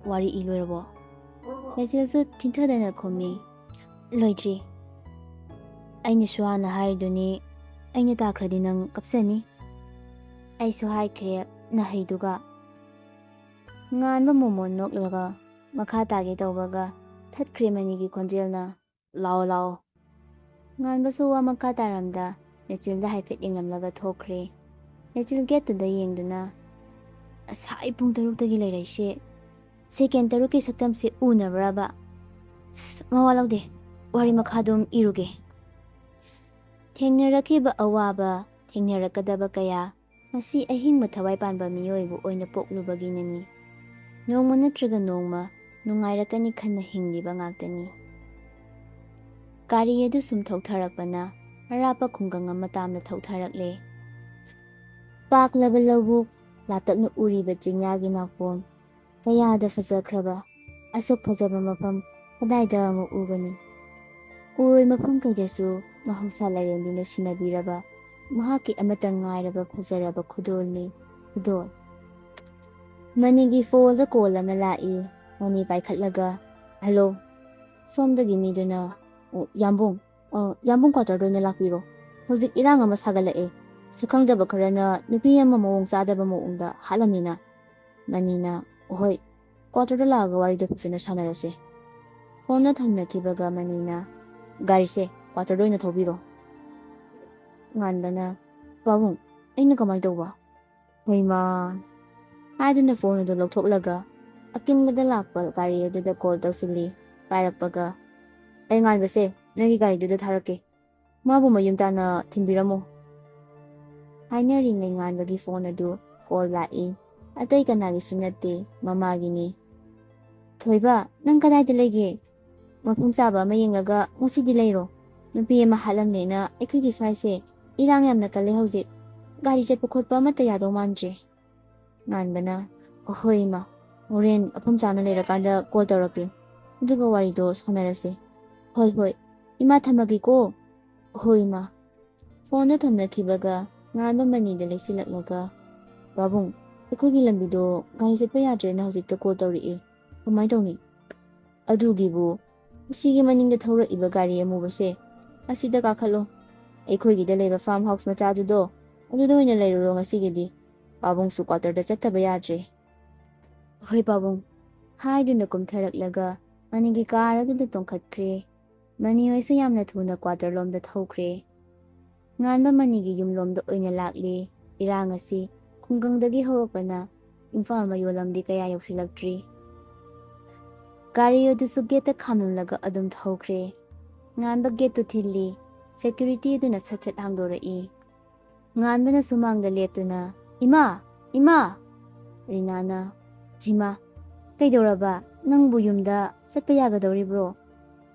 "ꯋꯥꯔꯤ ꯏ ꯂꯣꯏꯔꯕꯣ?" ꯂꯩꯆꯤꯜꯁꯨ ꯊꯤꯟꯊꯗꯅ ꯈꯨꯝꯃꯤ, "ꯂꯣꯏꯗ꯭ꯔꯤ꯫ ꯑꯩꯅꯁꯨ ꯍꯥꯟꯅ ꯍꯥꯏꯔꯤꯗꯨꯅꯤ, ꯑꯩꯅ ꯇꯥꯈ꯭ꯔꯗꯤ ꯅꯪ ꯀꯞꯆꯅꯤ꯫" "ꯑꯩꯁꯨ ꯍꯥꯏꯈ꯭ꯔꯦ ꯅꯍꯩꯗꯨꯒ꯫" ꯉꯥꯟꯕ ꯃꯣꯃꯣꯟ ꯅꯣꯛꯂꯒ ꯃꯈꯥ ꯇꯥꯒꯦ ꯇꯧꯕꯒ ꯊꯠꯈ꯭ꯔꯦ ꯃꯅꯤꯒꯤ ꯈꯣꯟꯖꯦꯜꯅ, "ꯂꯥꯛꯑꯣ, ꯂꯥꯛꯑꯣ꯫" ꯉꯥꯟꯕꯁꯨ ꯋꯥ ꯃꯈꯥ ꯇꯥꯔꯝꯗ ꯂꯩꯆꯤꯜꯗ ꯍꯥꯏꯐꯦꯠ ꯌꯦꯡꯂꯝꯂꯒ ꯊꯣꯛꯈ꯭ꯔꯦ꯫ ꯂꯩꯆꯤꯜ ꯒꯦꯠꯇꯨꯗ ꯌꯦꯡꯗꯨꯅ, "ꯑꯁꯥꯏ ꯄꯨꯡ ꯇꯔꯨꯛꯇꯒꯤ ꯂꯩꯔꯛꯏꯁꯦ ꯁꯦꯀꯦꯟ ꯇꯔꯨꯛꯀꯤ ꯁꯛꯇꯝꯁꯦ ꯎꯅꯕ꯭ꯔꯕ? ꯑꯁ, ꯃꯋꯥ ꯂꯧꯗꯦ, ꯋꯥꯔꯤ ꯃꯈꯥ ꯑꯗꯨꯝ ꯏꯔꯨꯒꯦ꯫" ꯊꯦꯡꯅꯔꯛꯈꯤꯕ ꯑꯋꯥꯕ, ꯊꯦꯡꯅꯔꯛꯀꯗꯕ ꯀꯌꯥ, ꯃꯁꯤ ꯑꯍꯤꯡꯕ ꯊꯋꯥꯏ ꯄꯥꯟꯕ ꯃꯤꯑꯣꯏꯕ ꯑꯣꯏꯅ ꯄꯣꯛꯂꯨꯕꯒꯤꯅꯅꯤ꯫ ꯅꯣꯡꯃ ꯅꯠꯇ꯭ꯔꯒ ꯅꯣꯡꯃ ꯅꯨꯡꯉꯥꯏꯔꯛꯀꯅꯤ ꯈꯟꯅ ꯍꯤꯡꯂꯤꯕ ꯉꯥꯛꯇꯅꯤ꯫ ꯒꯥꯔꯤ ꯑꯗꯨ ꯁꯨꯝ ꯊꯧꯊꯔꯛꯄꯅ ꯑꯔꯥꯞꯄ ꯈꯨꯡꯒꯪ ꯑꯃ ꯇꯥꯝꯅ ꯊꯧꯊꯔꯛꯂꯦ꯫ ꯄꯥꯛꯂꯕ ꯂꯧꯕꯨꯛ, ꯂꯥꯞꯇꯛꯅ ꯎꯔꯤꯕ ꯆꯤꯡꯌꯥꯒꯤ ꯅꯥꯄꯣꯝ, ꯀꯌꯥꯗ ꯐꯖꯈ꯭ꯔꯕ ꯑꯁꯨꯛ ꯐꯖꯕ ꯃꯐꯝ ꯀꯗꯥꯏꯗ ꯑꯃꯨꯛ ꯎꯒꯅꯤ? ꯎꯔꯣꯏ ꯃꯐꯝ ꯀꯩꯗꯁꯨ ꯃꯍꯧꯁꯥ ꯂꯥꯏꯔꯦꯝꯕꯤꯅ ꯁꯤꯟꯅꯕꯤꯔꯕ ꯃꯍꯥꯛꯀꯤ ꯑꯃꯠꯇ ꯉꯥꯏꯔꯕ ꯐꯖꯔꯕ ꯈꯨꯗꯣꯜꯅꯤ, ꯈꯨꯗꯣꯜ꯫ ꯃꯅꯤꯒꯤ ꯐꯣꯟꯗ ꯀꯣꯜ ꯑꯃ ꯂꯥꯛꯏ꯫ ꯃꯅꯤ ꯄꯥꯏꯈꯠꯂꯒ, "ꯍꯜꯂꯣ꯫" ꯁꯣꯝꯗꯒꯤ ꯃꯤꯗꯨꯅ, "ꯑꯣ, ꯌꯥꯝꯕꯨꯡ, ꯑ, ꯌꯥꯝꯕꯨꯡ ꯀ꯭ꯋꯥꯇꯔꯗ ꯑꯣꯏꯅ ꯂꯥꯛꯄꯤꯔꯣ꯫ ꯍꯧꯖꯤꯛ ꯏꯔꯥꯡ ꯑꯃ ꯁꯥꯒꯠꯂꯛꯑꯦ꯫ ꯁꯛꯈꯪꯗꯕ ꯈꯔꯅ ꯅꯨꯄꯤ ꯑꯃ ꯃꯑꯣꯡ ꯆꯥꯗꯕ ꯃꯑꯣꯡꯗ ꯍꯥꯠꯂꯝꯃꯤꯅ꯫" ꯃꯅꯤꯅ, "ꯍꯣꯏ, ꯀ꯭ꯋꯥꯇꯔꯗ ꯂꯥꯛꯑꯒ ꯋꯥꯔꯤꯗꯣ ꯐꯖꯅ ꯁꯥꯟꯅꯔꯁꯦ꯫" ꯐꯣꯟꯗꯣ ꯊꯝꯅꯈꯤꯕꯒ ꯃꯅꯤꯅ, "ꯒꯥꯔꯤꯁꯦ ꯀ꯭ꯋꯥꯇꯔꯗ ꯑꯣꯏꯅ ꯊꯧꯕꯤꯔꯣ꯫" ꯉꯥꯟꯕꯅ, "ꯄꯥꯕꯨꯡ, ꯑꯩꯅ ꯀꯃꯥꯏꯅ ꯇꯧꯕ?" "ꯍꯣꯏꯃꯥ꯫" ꯍꯥꯏꯗꯨꯅ ꯐꯣꯟ ꯑꯗꯨ ꯂꯧꯊꯣꯛꯂꯒ ꯑꯀꯤꯟꯕꯗ ꯂꯥꯛꯄ ꯒꯥꯔꯤ ꯑꯗꯨꯗ ꯀꯣꯜ ꯇꯧꯁꯤꯜꯂꯤ꯫ ꯄꯥꯏꯔꯛꯄꯒ, "ꯑꯩ ꯉꯥꯟꯕꯁꯦ ꯅꯣꯏꯒꯤ ꯒꯥꯔꯤꯗꯨꯗ ꯊꯥꯔꯛꯀꯦ꯫ ꯃꯥꯕꯨ ꯃꯌꯨꯝ ꯇꯥꯟꯅ ꯊꯤꯟꯕꯤꯔꯝꯃꯣ꯫" ꯍꯥꯏꯅꯔꯤꯉꯩ ꯉꯥꯟꯕꯒꯤ ꯐꯣꯟ ꯑꯗꯨ ꯀꯣꯜ ꯂꯥꯛꯏ꯫ ꯑꯇꯩ ꯀꯅꯥꯒꯤꯁꯨ ꯅꯠꯇꯦ, ꯃꯃꯥꯒꯤꯅꯤ꯫ "ꯊꯣꯏꯕ, ꯅꯪ ꯀꯗꯥꯏꯗ ꯂꯩꯒꯦ? ꯃꯐꯝ ꯆꯥꯕ ꯑꯃ ꯌꯦꯡꯂꯒ ꯉꯁꯤꯗꯤ ꯂꯩꯔꯣ꯫ ꯅꯨꯄꯤ ꯑꯃ ꯍꯥꯠꯂꯝꯅꯦꯅ ꯑꯩꯈꯣꯏꯒꯤ ꯁ꯭ꯋꯥꯏꯁꯦ ꯏꯔꯥꯡ ꯌꯥꯝꯅ ꯀꯜꯂꯦ ꯍꯧꯖꯤꯛ꯫ ꯒꯥꯔꯤ ꯆꯠꯄ ꯈꯣꯠꯄ ꯑꯃꯠꯇ ꯌꯥꯗꯧ ꯃꯥꯟꯗ꯭ꯔꯦ꯫" ꯉꯥꯟꯕꯅ, "ꯑꯍꯣꯏ ꯏꯃꯥ, ꯍꯣꯔꯦꯟ ꯃꯐꯝ ꯆꯥꯅ ꯂꯩꯔꯀꯥꯟꯗ ꯀꯣꯜ ꯇꯧꯔꯛꯀꯦ꯫ ꯑꯗꯨꯒ ꯋꯥꯔꯤꯗꯣ ꯁꯥꯟꯅꯔꯁꯦ꯫" "ꯍꯣꯏ, ꯍꯣꯏ꯫ ꯏꯃꯥ, ꯊꯝꯃꯒꯦꯀꯣ꯫" "ꯍꯣꯏ ꯏꯃꯥ꯫" ꯐꯣꯟꯗꯣ ꯊꯝꯅꯈꯤꯕꯒ ꯉꯥꯟꯕ ꯃꯅꯤꯗ ꯂꯩꯁꯤꯜꯂꯛꯂꯒ "ꯄꯥꯕꯨꯡ, ꯑꯩꯈꯣꯏꯒꯤ ꯂꯝꯕꯤꯗꯣ ꯒꯥꯔꯤ ꯆꯠꯄ ꯌꯥꯗ꯭ꯔꯦꯅ ꯍꯧꯖꯤꯛꯇ ꯀꯣꯜ ꯇꯧꯔꯛꯑꯦ꯫ ꯀꯃꯥꯏꯅ ꯇꯧꯅꯤ?" "ꯑꯗꯨꯒꯤꯕꯨ, ꯑꯁꯤꯒꯤ ꯃꯅꯤꯡꯗ ꯊꯧꯔꯛꯏꯕ ꯒꯥꯔꯤ ꯑꯃꯨꯕꯁꯦ, ꯑꯁꯤꯗ ꯀꯥꯈꯠꯂꯣ꯫ ꯑꯩꯈꯣꯏꯒꯤꯗ ꯂꯩꯕ ꯐꯥꯔꯝ ꯍꯥꯎꯁ ꯃꯆꯥꯗꯨꯗꯣ, ꯑꯗꯨꯗ ꯑꯣꯏꯅ ꯂꯩꯔꯨꯔꯣ ꯉꯁꯤꯒꯤꯗꯤ꯫ ꯄꯥꯕꯨꯡꯁꯨ ꯀ꯭ꯋꯥꯇꯔꯗ ꯆꯠꯇꯕ ꯌꯥꯗ꯭ꯔꯦ꯫" "ꯍꯣꯏ ꯄꯥꯕꯨꯡ" ꯍꯥꯏꯗꯨꯅ ꯀꯨꯝꯊꯔꯛꯂꯒ ꯃꯅꯤꯒꯤ ꯀꯥꯔ ꯑꯗꯨꯗ ꯇꯣꯡꯈꯠꯈ꯭ꯔꯦ꯫ ꯃꯅꯤ ꯍꯣꯏꯁꯨ ꯌꯥꯝꯅ ꯊꯨꯅ ꯀ꯭ꯋꯥꯇꯔ ꯂꯣꯝꯗ ꯊꯧꯈ꯭ꯔꯦ꯫ ꯉꯥꯟꯕ ꯃꯅꯤꯒꯤ ꯌꯨꯝꯂꯣꯝꯗ ꯑꯣꯏꯅ ꯂꯥꯛꯂꯤ꯫ ꯏꯔꯥꯡ ꯑꯁꯤ ꯈꯨꯡꯒꯪꯗꯒꯤ ꯍꯧꯔꯛꯄꯅ ꯏꯝꯐꯥꯜ ꯃꯌꯣꯜꯂꯝꯗꯤ ꯀꯌꯥ ꯌꯧꯁꯤꯜꯂꯛꯇ꯭ꯔꯤ꯫ ꯒꯥꯔꯤ ꯑꯗꯨꯁꯨ ꯒꯦꯠꯇ ꯈꯥꯝꯂꯝꯂꯒ ꯑꯗꯨꯝ ꯊꯧꯈ꯭ꯔꯦ꯫ ꯉꯥꯟꯕ ꯒꯦꯠꯇꯨ ꯊꯤꯜꯂꯤ꯫ ꯁꯦꯀ꯭ꯌꯨꯔꯤꯇꯤ ꯑꯗꯨꯅ ꯁꯠ ꯁꯠ ꯍꯥꯡꯗꯣꯔꯛꯏ꯫ ꯉꯥꯟꯕꯅ ꯁꯨꯃꯥꯡꯗ ꯂꯦꯞꯇꯨꯅ, "ꯏꯃꯥ! ꯏꯃꯥ!" ꯔꯤꯅꯥꯅ, "ꯍꯩꯃꯥ, ꯀꯩꯗꯧꯔꯕ? ꯅꯪꯕꯨ ꯌꯨꯝꯗ ꯆꯠꯄ ꯌꯥꯒꯗꯧꯔꯤꯕ꯭ꯔꯣ?"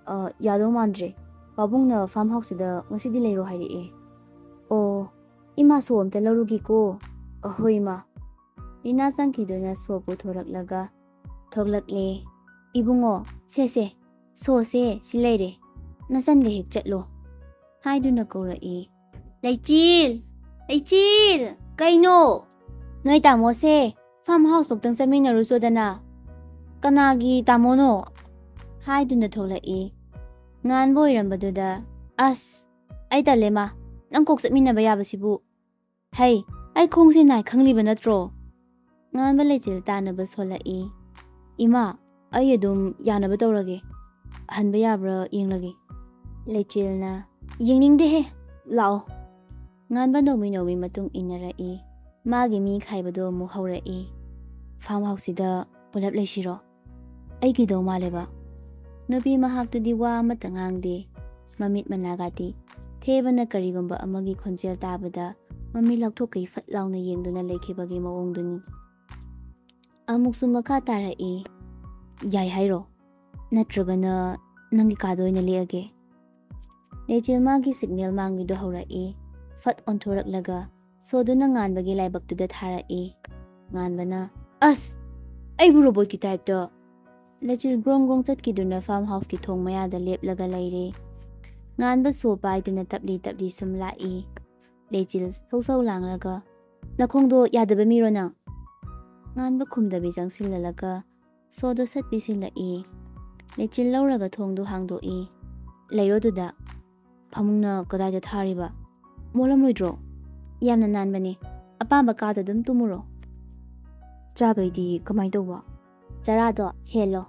"ꯑ, ꯌꯥꯗꯧ ꯃꯥꯟꯗ꯭ꯔꯦ꯫ ꯄꯥꯕꯨꯡꯅ ꯐꯥꯔꯝ ꯍꯥꯎꯁꯁꯤꯗ ꯉꯁꯤꯗꯤ ꯂꯩꯔꯣ ꯍꯥꯏꯔꯛꯑꯦ꯫" "ꯑꯣ, ꯏꯃꯥ, ꯁꯣ ꯑꯝꯇ ꯂꯧꯔꯨꯒꯦꯀꯣ꯫" "ꯑꯍꯣꯏ, ꯏꯃꯥ꯫" ꯔꯤꯅꯥ ꯆꯪꯈꯤꯗꯨꯅ ꯁꯣ ꯄꯨꯊꯣꯔꯛꯂꯒ ꯊꯣꯛꯂꯛꯂꯦ꯫ "ꯏꯕꯨꯡꯉꯣ, ꯁꯦ, ꯁꯦ, ꯁꯣꯁꯦ ꯁꯤ ꯂꯩꯔꯦ꯫ ꯅꯆꯟꯒ ꯍꯦꯛ ꯆꯠꯂꯣ꯫" ꯍꯥꯏꯗꯨꯅ ꯀꯧꯔꯛꯏ꯫ "ꯂꯩꯆꯤꯜ! ꯂꯩꯆꯤꯜ! ꯀꯩꯅꯣ?" "ꯅꯣꯏ ꯇꯥꯃꯣꯁꯦ ꯐꯥꯔꯝ ꯍꯥꯎꯁ ꯐꯥꯎꯇꯪ ꯆꯠꯃꯤꯟꯅꯔꯨꯆꯣꯗꯅ꯫" "ꯀꯅꯥꯒꯤ ꯇꯥꯃꯣꯅꯣ?" ꯍꯥꯏꯗꯨꯅ ꯊꯣꯛꯂꯛꯏ꯫ ꯉꯥꯟꯕ ꯑꯣꯏꯔꯝꯕꯗꯨꯗ, "ꯑꯁ, ꯑꯩ ꯇꯜꯂꯦ ꯃꯥ, ꯅꯪ ꯀꯣꯛ ꯆꯠꯃꯤꯟꯅꯕ ꯌꯥꯕꯁꯤꯕꯨ꯫" "ꯍꯩ, ꯑꯩ ꯈꯣꯡꯁꯦ ꯅꯥꯏ ꯈꯪꯂꯤꯕ ꯅꯠꯇ꯭ꯔꯣ?" ꯉꯥꯟꯕ ꯂꯩꯆꯤꯜ ꯇꯥꯅꯕ ꯁꯣꯜꯂꯛꯏ꯫ "ꯏꯃꯥ, ꯑꯩ ꯑꯗꯨꯝ ꯌꯥꯅꯕ ꯇꯧꯔꯒꯦ꯫ ꯍꯟꯕ ꯌꯥꯕ꯭ꯔꯥ ꯌꯦꯡꯂꯒꯦ꯫" ꯂꯩꯆꯤꯜꯅ, "ꯌꯦꯡꯅꯤꯡꯗꯦꯍꯦ, ꯂꯥꯛꯑꯣ꯫" ꯉꯥꯟꯕ ꯅꯣꯡꯃꯤ ꯅꯣꯡꯃꯤ ꯃꯇꯨꯡ ꯏꯟꯅꯔꯛꯏ꯫ ꯃꯥꯒꯤ ꯃꯤ ꯈꯥꯏꯕꯗꯣ ꯑꯃꯨꯛ ꯍꯧꯔꯛꯏ꯫ "ꯐꯥꯔꯝ ꯍꯥꯎꯁꯁꯤꯗ ꯄꯨꯂꯞ ꯂꯩꯁꯤꯔꯣ? ꯑꯩ ꯀꯤꯗꯧ ꯃꯥꯜꯂꯦꯕ꯫" ꯅꯨꯄꯤ ꯃꯍꯥꯛꯇꯨꯗꯤ ꯋꯥ ꯑꯃꯠꯇ ꯉꯥꯡꯗꯦ꯫ ꯃꯃꯤꯠ ꯃꯅꯥꯒꯥꯗꯤ ꯊꯦꯕꯅ ꯀꯔꯤꯒꯨꯝꯕ ꯑꯃꯒꯤ ꯈꯣꯟꯖꯦꯜ ꯇꯥꯕꯗ ꯃꯃꯤꯠ ꯂꯥꯎꯊꯣꯛꯀꯩ ꯐꯠ ꯂꯥꯎꯅ ꯌꯦꯡꯗꯨꯅ ꯂꯩꯈꯤꯕꯒꯤ ꯃꯑꯣꯡꯗꯨꯅꯤ꯫ ꯑꯃꯨꯛꯁꯨ ꯃꯈꯥ ꯇꯥꯔꯛꯏ꯫ "ꯌꯥꯏ ꯍꯥꯏꯔꯣ? ꯅꯠꯇ꯭ꯔꯒꯅ ꯅꯪꯒꯤ ꯀꯥꯗ ꯑꯣꯏꯅ ꯂꯦꯛꯑꯒꯦ?" ꯂꯩꯆꯤꯜ ꯃꯥꯒꯤ ꯁꯤꯒꯅꯦꯜ ꯃꯥꯡꯕꯤꯗꯨ ꯍꯧꯔꯛꯏ꯫ ꯐꯠ ꯑꯣꯟꯊꯣꯔꯛꯂꯒ ꯁꯣꯗꯨꯅ ꯉꯥꯟꯕꯒꯤ ꯂꯥꯏꯕꯛꯇꯨꯗ ꯊꯥꯔꯛꯏ꯫ ꯉꯥꯟꯕꯅ, "ꯑꯁ! ꯑꯩꯕꯨ ꯔꯣꯕꯣꯠꯀꯤ ꯇꯥꯏꯞꯇ!" ꯂꯩꯆꯤꯜ ꯒ꯭ꯔꯣꯡ ꯒ꯭ꯔꯣꯡ ꯆꯠꯈꯤꯗꯨꯅ ꯐꯥꯔꯝ ꯍꯥꯎꯁꯀꯤ ꯊꯣꯡ ꯃꯌꯥꯗ ꯂꯦꯞꯂꯒ ꯂꯩꯔꯦ꯫ ꯉꯥꯟꯕ ꯁꯣ ꯄꯥꯏꯗꯨꯅ ꯇꯞꯂꯤ ꯇꯞꯂꯤ ꯁꯨꯝ ꯂꯥꯛꯏ꯫ ꯂꯩꯆꯤꯜ ꯁꯧ ꯁꯧ ꯂꯥꯡꯂꯒ, ꯅꯈꯣꯡꯗꯣ ꯌꯥꯗꯕ ꯃꯤꯔꯣ ꯅꯪ? ꯉꯥꯟꯕ ꯈꯨꯝꯗꯕꯤ ꯆꯪꯁꯤꯜꯂꯂꯒ ꯁꯣꯗꯣ ꯁꯠ ꯄꯤꯁꯤꯜꯂꯛꯏ꯫ ꯂꯩꯆꯤꯜ ꯂꯧꯔꯒ ꯊꯣꯡꯗꯣ ꯍꯥꯡꯗꯣꯛꯏ꯫ "ꯂꯩꯔꯣ ꯑꯗꯨꯗ꯫ ꯐꯃꯨꯡꯅ ꯀꯗꯥꯏꯗ ꯊꯥꯔꯤꯕ? ꯃꯣꯠꯂꯝꯂꯣꯏꯗ꯭ꯔꯣ? ꯌꯥꯝꯅ ꯅꯥꯟꯕꯅꯦ꯫ ꯑꯄꯥꯝꯕ ꯀꯥꯗ ꯑꯗꯨꯝ ꯇꯨꯝꯃꯨꯔꯣ꯫" "ꯆꯥꯕꯩꯗꯤ ꯀꯃꯥꯏ ꯇꯧꯕ?" "ꯆꯔꯥꯗꯣ ꯍꯦꯜꯂꯣ꯫"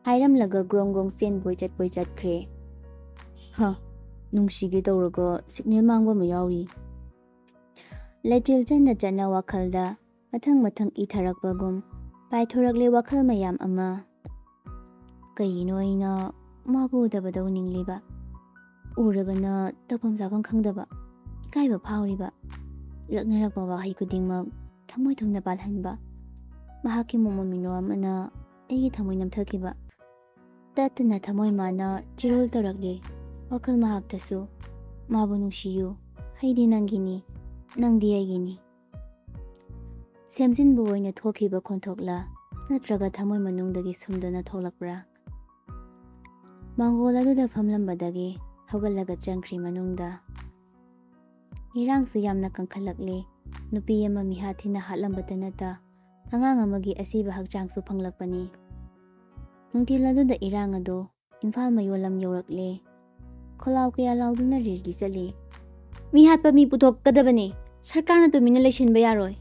ꯍꯥꯏꯔꯝꯂꯒ ꯒ꯭ꯔꯣꯡ ꯒ꯭ꯔꯣꯡ ꯆꯦꯟꯕꯣꯏ ꯆꯠꯄꯣꯏ ꯆꯠꯈ꯭ꯔꯦ꯫ "ꯍ, ꯅꯨꯡꯁꯤꯒꯦ ꯇꯧꯔꯒ ꯁꯤꯒꯅꯦꯜ ꯃꯥꯡꯕ ꯑꯃ ꯌꯥꯎꯔꯤ꯫" ꯂꯩꯆꯤꯜ ꯆꯟꯅ ꯆꯟꯅ ꯋꯥꯈꯜꯗ ꯃꯊꯪ ꯃꯊꯪ ꯏꯊꯔꯛꯄꯒꯨꯝ ꯄꯥꯏꯊꯣꯔꯛꯂꯦ ꯋꯥꯈꯜ ꯃꯌꯥꯝ ꯑꯃ꯫ ꯀꯩꯒꯤꯅꯣ ꯑꯩꯅ ꯃꯥꯕꯨ ꯎꯗꯕꯗ ꯎꯅꯤꯡꯂꯤꯕ? ꯎꯔꯒꯅ ꯇꯧꯐꯝ ꯆꯥꯐꯝ ꯈꯪꯗꯕ, ꯏꯀꯥꯏꯕ ꯐꯥꯎꯔꯤꯕ, ꯂꯛꯅꯔꯛꯄ ꯋꯥꯍꯩ ꯈꯨꯗꯤꯡꯃꯛ ꯊꯃꯣꯏ ꯊꯨꯝꯅ ꯄꯥꯜꯍꯟꯕ꯫ ꯃꯍꯥꯛꯀꯤ ꯃꯣꯃꯣꯟ ꯃꯤꯅꯣ ꯑꯃꯅ ꯑꯩꯒꯤ ꯊꯃꯣꯏ ꯅꯝꯊꯈꯤꯕ꯫ ꯇꯠꯇꯅ ꯊꯃꯣꯏ ꯃꯥꯅ ꯆꯤꯔꯣꯜ ꯇꯧꯔꯛꯂꯤ ꯋꯥꯈꯜ ꯃꯍꯥꯛꯇꯁꯨ꯫ "ꯃꯥꯕꯨ ꯅꯨꯡꯁꯤꯌꯨ, ꯑꯩꯗꯤ ꯅꯪꯒꯤꯅꯤ, ꯅꯪꯗꯤ ꯑꯩꯒꯤꯅꯤ꯫" ꯁꯦꯝꯖꯤꯟꯕ ꯑꯣꯏꯅ ꯊꯣꯛꯈꯤꯕ ꯈꯣꯟꯊꯣꯛꯂ, ꯅꯠꯇ꯭ꯔꯒ ꯊꯃꯣꯏ ꯃꯅꯨꯡꯗꯒꯤ ꯁꯨꯝꯗꯨꯅ ꯊꯣꯛꯂꯛꯄ꯭ꯔꯥ? ꯃꯥꯡꯒꯣꯜ ꯑꯗꯨꯗ ꯐꯝꯂꯝꯕꯗꯒꯤ ꯍꯧꯒꯠꯂꯒ ꯆꯪꯈ꯭ꯔꯤ ꯃꯅꯨꯡꯗ꯫ ꯏꯔꯥꯡꯁꯨ ꯌꯥꯝꯅ ꯀꯟꯈꯠꯂꯛꯂꯦ꯫ ꯅꯨꯄꯤ ꯑꯃ ꯃꯤꯍꯥꯠ ꯊꯤꯅ ꯍꯥꯠꯂꯝꯕꯇ ꯅꯠꯇ, ꯑꯉꯥꯡ ꯑꯃꯒꯤ ꯑꯁꯤꯕ ꯍꯛꯆꯥꯡꯁꯨ ꯐꯪꯂꯛꯄꯅꯤ꯫ ꯅꯨꯡꯊꯤꯜ ꯑꯗꯨꯗ ꯏꯔꯥꯡ ꯑꯗꯨ ꯏꯝꯐꯥꯜ ꯃꯌꯣꯜ ꯂꯝ ꯌꯧꯔꯛꯂꯦ꯫ ꯈꯣꯜꯂꯥꯎ ꯀꯌꯥ ꯂꯥꯎꯗꯨꯅ ꯔꯦꯂꯤ ꯆꯠꯂꯤ꯫ "ꯃꯤꯍꯥꯠꯄ ꯃꯤ ꯄꯨꯊꯣꯛꯀꯗꯕꯅꯤ꯫ ꯁꯔꯀꯥꯔꯅ ꯇꯨꯃꯤꯟꯅ ꯂꯩꯁꯤꯟꯕ ꯌꯥꯔꯣꯏ꯫"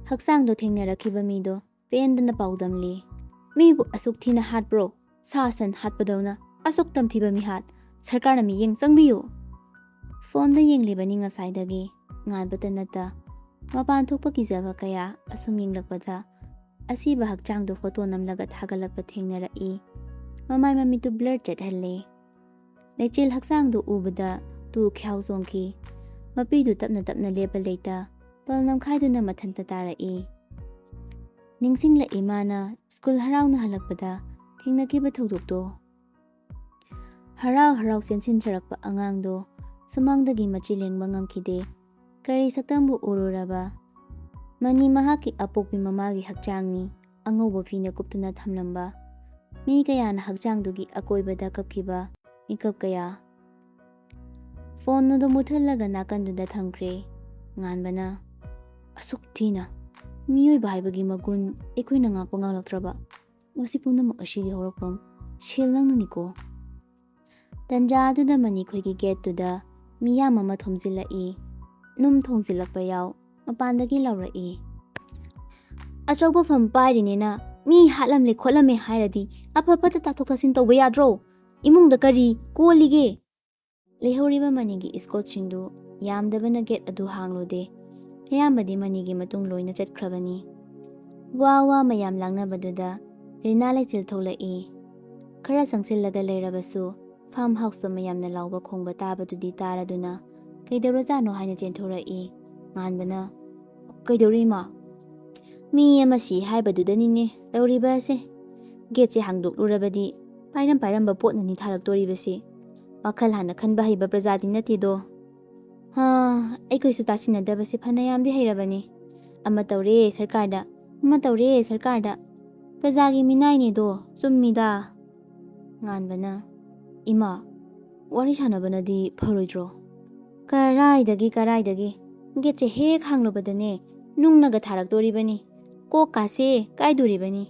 ꯍꯛꯆꯥꯡꯗꯣ ꯊꯦꯡꯅꯔꯛꯈꯤꯕ ꯃꯤꯗꯣ ꯄꯦꯟꯗꯅ ꯄꯥꯎꯗꯝꯂꯤ꯫ "ꯃꯤꯕꯨ ꯑꯁꯨꯛ ꯊꯤꯅ ꯍꯥꯠꯄ꯭ꯔꯣ? ꯁꯥ ꯁꯟ ꯍꯥꯠꯄꯗꯧꯅ ꯑꯁꯨꯛ ꯇꯝꯊꯤꯕ ꯃꯤꯍꯥꯠ꯫ ꯁꯔꯀꯥꯔꯅ ꯃꯤꯠꯌꯦꯡ ꯆꯪꯕꯤꯌꯨ꯫" ꯐꯣꯟꯗ ꯌꯦꯡꯂꯤꯕꯅꯤ ꯉꯁꯥꯏꯗꯒꯤ꯫ ꯉꯥꯟꯕꯇ ꯅꯠꯇ ꯃꯄꯥꯟ ꯊꯣꯛꯄ ꯀꯤꯖꯕ ꯀꯌꯥ ꯑꯁꯨꯝ ꯌꯦꯡꯂꯛꯄꯗ ꯑꯁꯤꯕ ꯍꯛꯆꯥꯡꯗꯨ ꯐꯣꯇꯣ ꯅꯝꯂꯒ ꯊꯥꯒꯠꯂꯛꯄ ꯊꯦꯡꯅꯔꯛꯏ꯫ ꯃꯃꯥꯏ ꯃꯃꯤꯠꯇꯨ ꯕ꯭ꯂꯔ ꯆꯠꯍꯜꯂꯦ꯫ ꯂꯩꯆꯤꯜ ꯍꯛꯆꯥꯡꯗꯨ ꯎꯕꯗ ꯇꯨ ꯈ꯭ꯌꯥꯎ ꯆꯣꯡꯈꯤ꯫ ꯃꯄꯤꯗꯨ ꯇꯞꯅ ꯇꯞꯅ ꯂꯦꯞꯄ ꯂꯩꯇ ꯄꯜ ꯅꯝꯈꯥꯏꯗꯨꯅ ꯃꯊꯟꯇ ꯇꯥꯔꯛꯏ꯫ ꯅꯤꯡꯁꯤꯡꯂꯛꯏ ꯃꯥꯅ ꯁ꯭ꯀꯨꯜ ꯍꯔꯥꯎꯅ ꯍꯜꯂꯛꯄꯗ ꯊꯦꯡꯅꯈꯤꯕ ꯊꯧꯗꯣꯛꯇꯣ꯫ ꯍꯔꯥꯎ ꯍꯔꯥꯎ ꯆꯦꯟꯁꯤꯟꯖꯔꯛꯄ ꯑꯉꯥꯡꯗꯣ ꯁꯨꯃꯥꯡꯗꯒꯤ ꯃꯆꯤ ꯂꯦꯡꯕ ꯉꯝꯈꯤꯗꯦ꯫ ꯀꯔꯤ ꯁꯛꯇꯝꯕꯨ ꯎꯔꯨꯔꯕ? ꯃꯅꯤ ꯃꯍꯥꯛꯀꯤ ꯑꯄꯣꯛꯄꯤ ꯃꯃꯥꯒꯤ ꯍꯛꯆꯥꯡꯅꯤ, ꯑꯉꯧꯕ ꯐꯤꯅ ꯀꯨꯞꯇꯨꯅ ꯊꯝꯂꯝꯕ꯫ ꯃꯤ ꯀꯌꯥꯅ ꯍꯛꯆꯥꯡꯗꯨꯒꯤ ꯑꯀꯣꯏꯕꯗ ꯀꯞꯈꯤꯕ ꯃꯤꯀꯞ ꯀꯌꯥ꯫ ꯐꯣꯟ ꯑꯗꯨ ꯃꯨꯠꯊꯠꯂꯒ ꯅꯥꯀꯟꯗꯨꯗ ꯊꯝꯈ꯭ꯔꯦ꯫ ꯉꯥꯟꯕꯅ, "ꯑꯁꯨꯛ ꯊꯤꯅ ꯃꯤꯑꯣꯏꯕ ꯍꯥꯏꯕꯒꯤ ꯃꯒꯨꯟ ꯑꯩꯈꯣꯏꯅ ꯉꯥꯛꯄ ꯉꯝꯂꯛꯇ꯭ꯔꯕ? ꯃꯁꯤ ꯄꯨꯝꯅꯃꯛ ꯑꯁꯤꯒꯤ ꯍꯧꯔꯛꯐꯝ ꯁꯦꯜ ꯅꯪꯅꯅꯤꯀꯣ꯫ ꯇꯟꯖꯥ ꯑꯗꯨꯗ ꯃꯅꯤꯈꯣꯏꯒꯤ ꯒꯦꯠꯇꯨꯗ ꯃꯤꯌꯥꯝ ꯑꯃ ꯊꯣꯝꯖꯤꯜꯂꯛꯏ꯫ ꯅꯨꯝ ꯊꯣꯡꯖꯤꯜꯂꯛꯄ ꯌꯥꯎ, ꯃꯄꯥꯟꯗꯒꯤ ꯂꯥꯎꯔꯛꯏ, "ꯑꯆꯧꯕ ꯐꯝ ꯄꯥꯏꯔꯤꯅꯤꯅ ꯃꯤ ꯍꯥꯠꯂꯝꯂꯦ ꯈꯣꯠꯂꯝꯃꯦ ꯍꯥꯏꯔꯗꯤ ꯑꯐ ꯐꯠꯇ ꯇꯥꯊꯣꯛ ꯇꯥꯁꯤꯟ ꯇꯧꯕ ꯌꯥꯗ꯭ꯔꯣ? ꯏꯃꯨꯡꯗ ꯀꯔꯤ ꯀꯣꯜꯂꯤꯒꯦ?" ꯂꯩꯍꯧꯔꯤꯕ ꯃꯅꯤꯒꯤ ꯏꯁꯀꯣꯠꯁꯤꯡꯗꯨ ꯌꯥꯝꯗꯕꯅ ꯒꯦꯠ ꯑꯗꯨ ꯍꯥꯡꯂꯨꯗꯦ꯫ ꯑꯌꯥꯝꯕꯗꯤ ꯃꯅꯤꯒꯤ ꯃꯇꯨꯡ ꯂꯣꯏꯅ ꯆꯠꯈ꯭ꯔꯕꯅꯤ꯫ ꯋꯥ ꯋꯥ ꯃꯌꯥꯝ ꯂꯥꯡꯅꯕꯗꯨꯗ ꯔꯤꯅꯥ ꯂꯩꯆꯤꯜ ꯊꯣꯛꯂꯛꯏ꯫ ꯈꯔ ꯆꯪꯁꯤꯜꯂꯒ ꯂꯩꯔꯕꯁꯨ ꯐꯥꯔꯝ ꯍꯥꯎꯁꯇ ꯃꯌꯥꯝꯅ ꯂꯥꯎꯕ ꯈꯣꯡꯕ ꯇꯥꯕꯗꯨꯗꯤ ꯇꯥꯔꯗꯨꯅ ꯀꯩꯗꯧꯔꯖꯥꯠꯅꯣ ꯍꯥꯏꯅ ꯆꯦꯟꯊꯣꯔꯛꯏ꯫ ꯉꯥꯟꯕꯅ, "ꯀꯩꯗꯧꯔꯤ ꯏꯃꯥ?" "ꯃꯤ ꯑꯃ ꯁꯤ ꯍꯥꯏꯕꯗꯨꯗꯅꯤꯅꯦ ꯇꯧꯔꯤꯕ ꯑꯁꯦ꯫ ꯒꯦꯠꯁꯦ ꯍꯥꯡꯗꯣꯛꯂꯨꯔꯕꯗꯤ ꯄꯥꯏꯔꯝ ꯄꯥꯏꯔꯝꯕ ꯄꯣꯠꯅꯅꯤ ꯊꯥꯔꯛꯇꯣꯔꯤꯕꯁꯦ꯫ ꯋꯥꯈꯜ ꯍꯥꯟꯅ ꯈꯟꯕ ꯍꯩꯕ ꯄ꯭ꯔꯖꯥꯗꯤ ꯅꯠꯇꯦꯗꯣ꯫ ꯍꯥ, ꯑꯩꯈꯣꯏꯁꯨ ꯇꯥꯁꯤꯟꯅꯗꯕꯁꯦ ꯐꯅꯌꯥꯝꯗꯤ ꯍꯩꯔꯕꯅꯤ꯫ ꯑꯃ ꯇꯧꯔꯦ ꯁꯔꯀꯥꯔꯗ, ꯑꯃ ꯇꯧꯔꯦ ꯁꯔꯀꯥꯔꯗ꯫ ꯄ꯭ꯔꯖꯥꯒꯤ ꯃꯤꯅꯥꯏꯅꯦꯗꯣ, ꯆꯨꯝꯃꯤꯗ꯫" ꯉꯥꯟꯕꯅ, "ꯏꯃꯥ, ꯋꯥꯔꯤ ꯁꯥꯟꯅꯕꯅꯗꯤ ꯐꯔꯣꯏꯗ꯭ꯔꯣ?" "ꯀꯔꯥꯏꯗꯒꯤ, ꯀꯔꯥꯏꯗꯒꯤ? ꯒꯦꯠꯁꯦ ꯍꯦꯛ ꯍꯥꯡꯂꯨꯕꯗꯅꯦ ꯅꯨꯡꯅꯒ ꯊꯥꯔꯛꯇꯣꯔꯤꯕꯅꯤ꯫ ꯀꯣꯛꯀꯥꯁꯦ ꯀꯥꯏꯗꯣꯔꯤꯕꯅꯤ꯫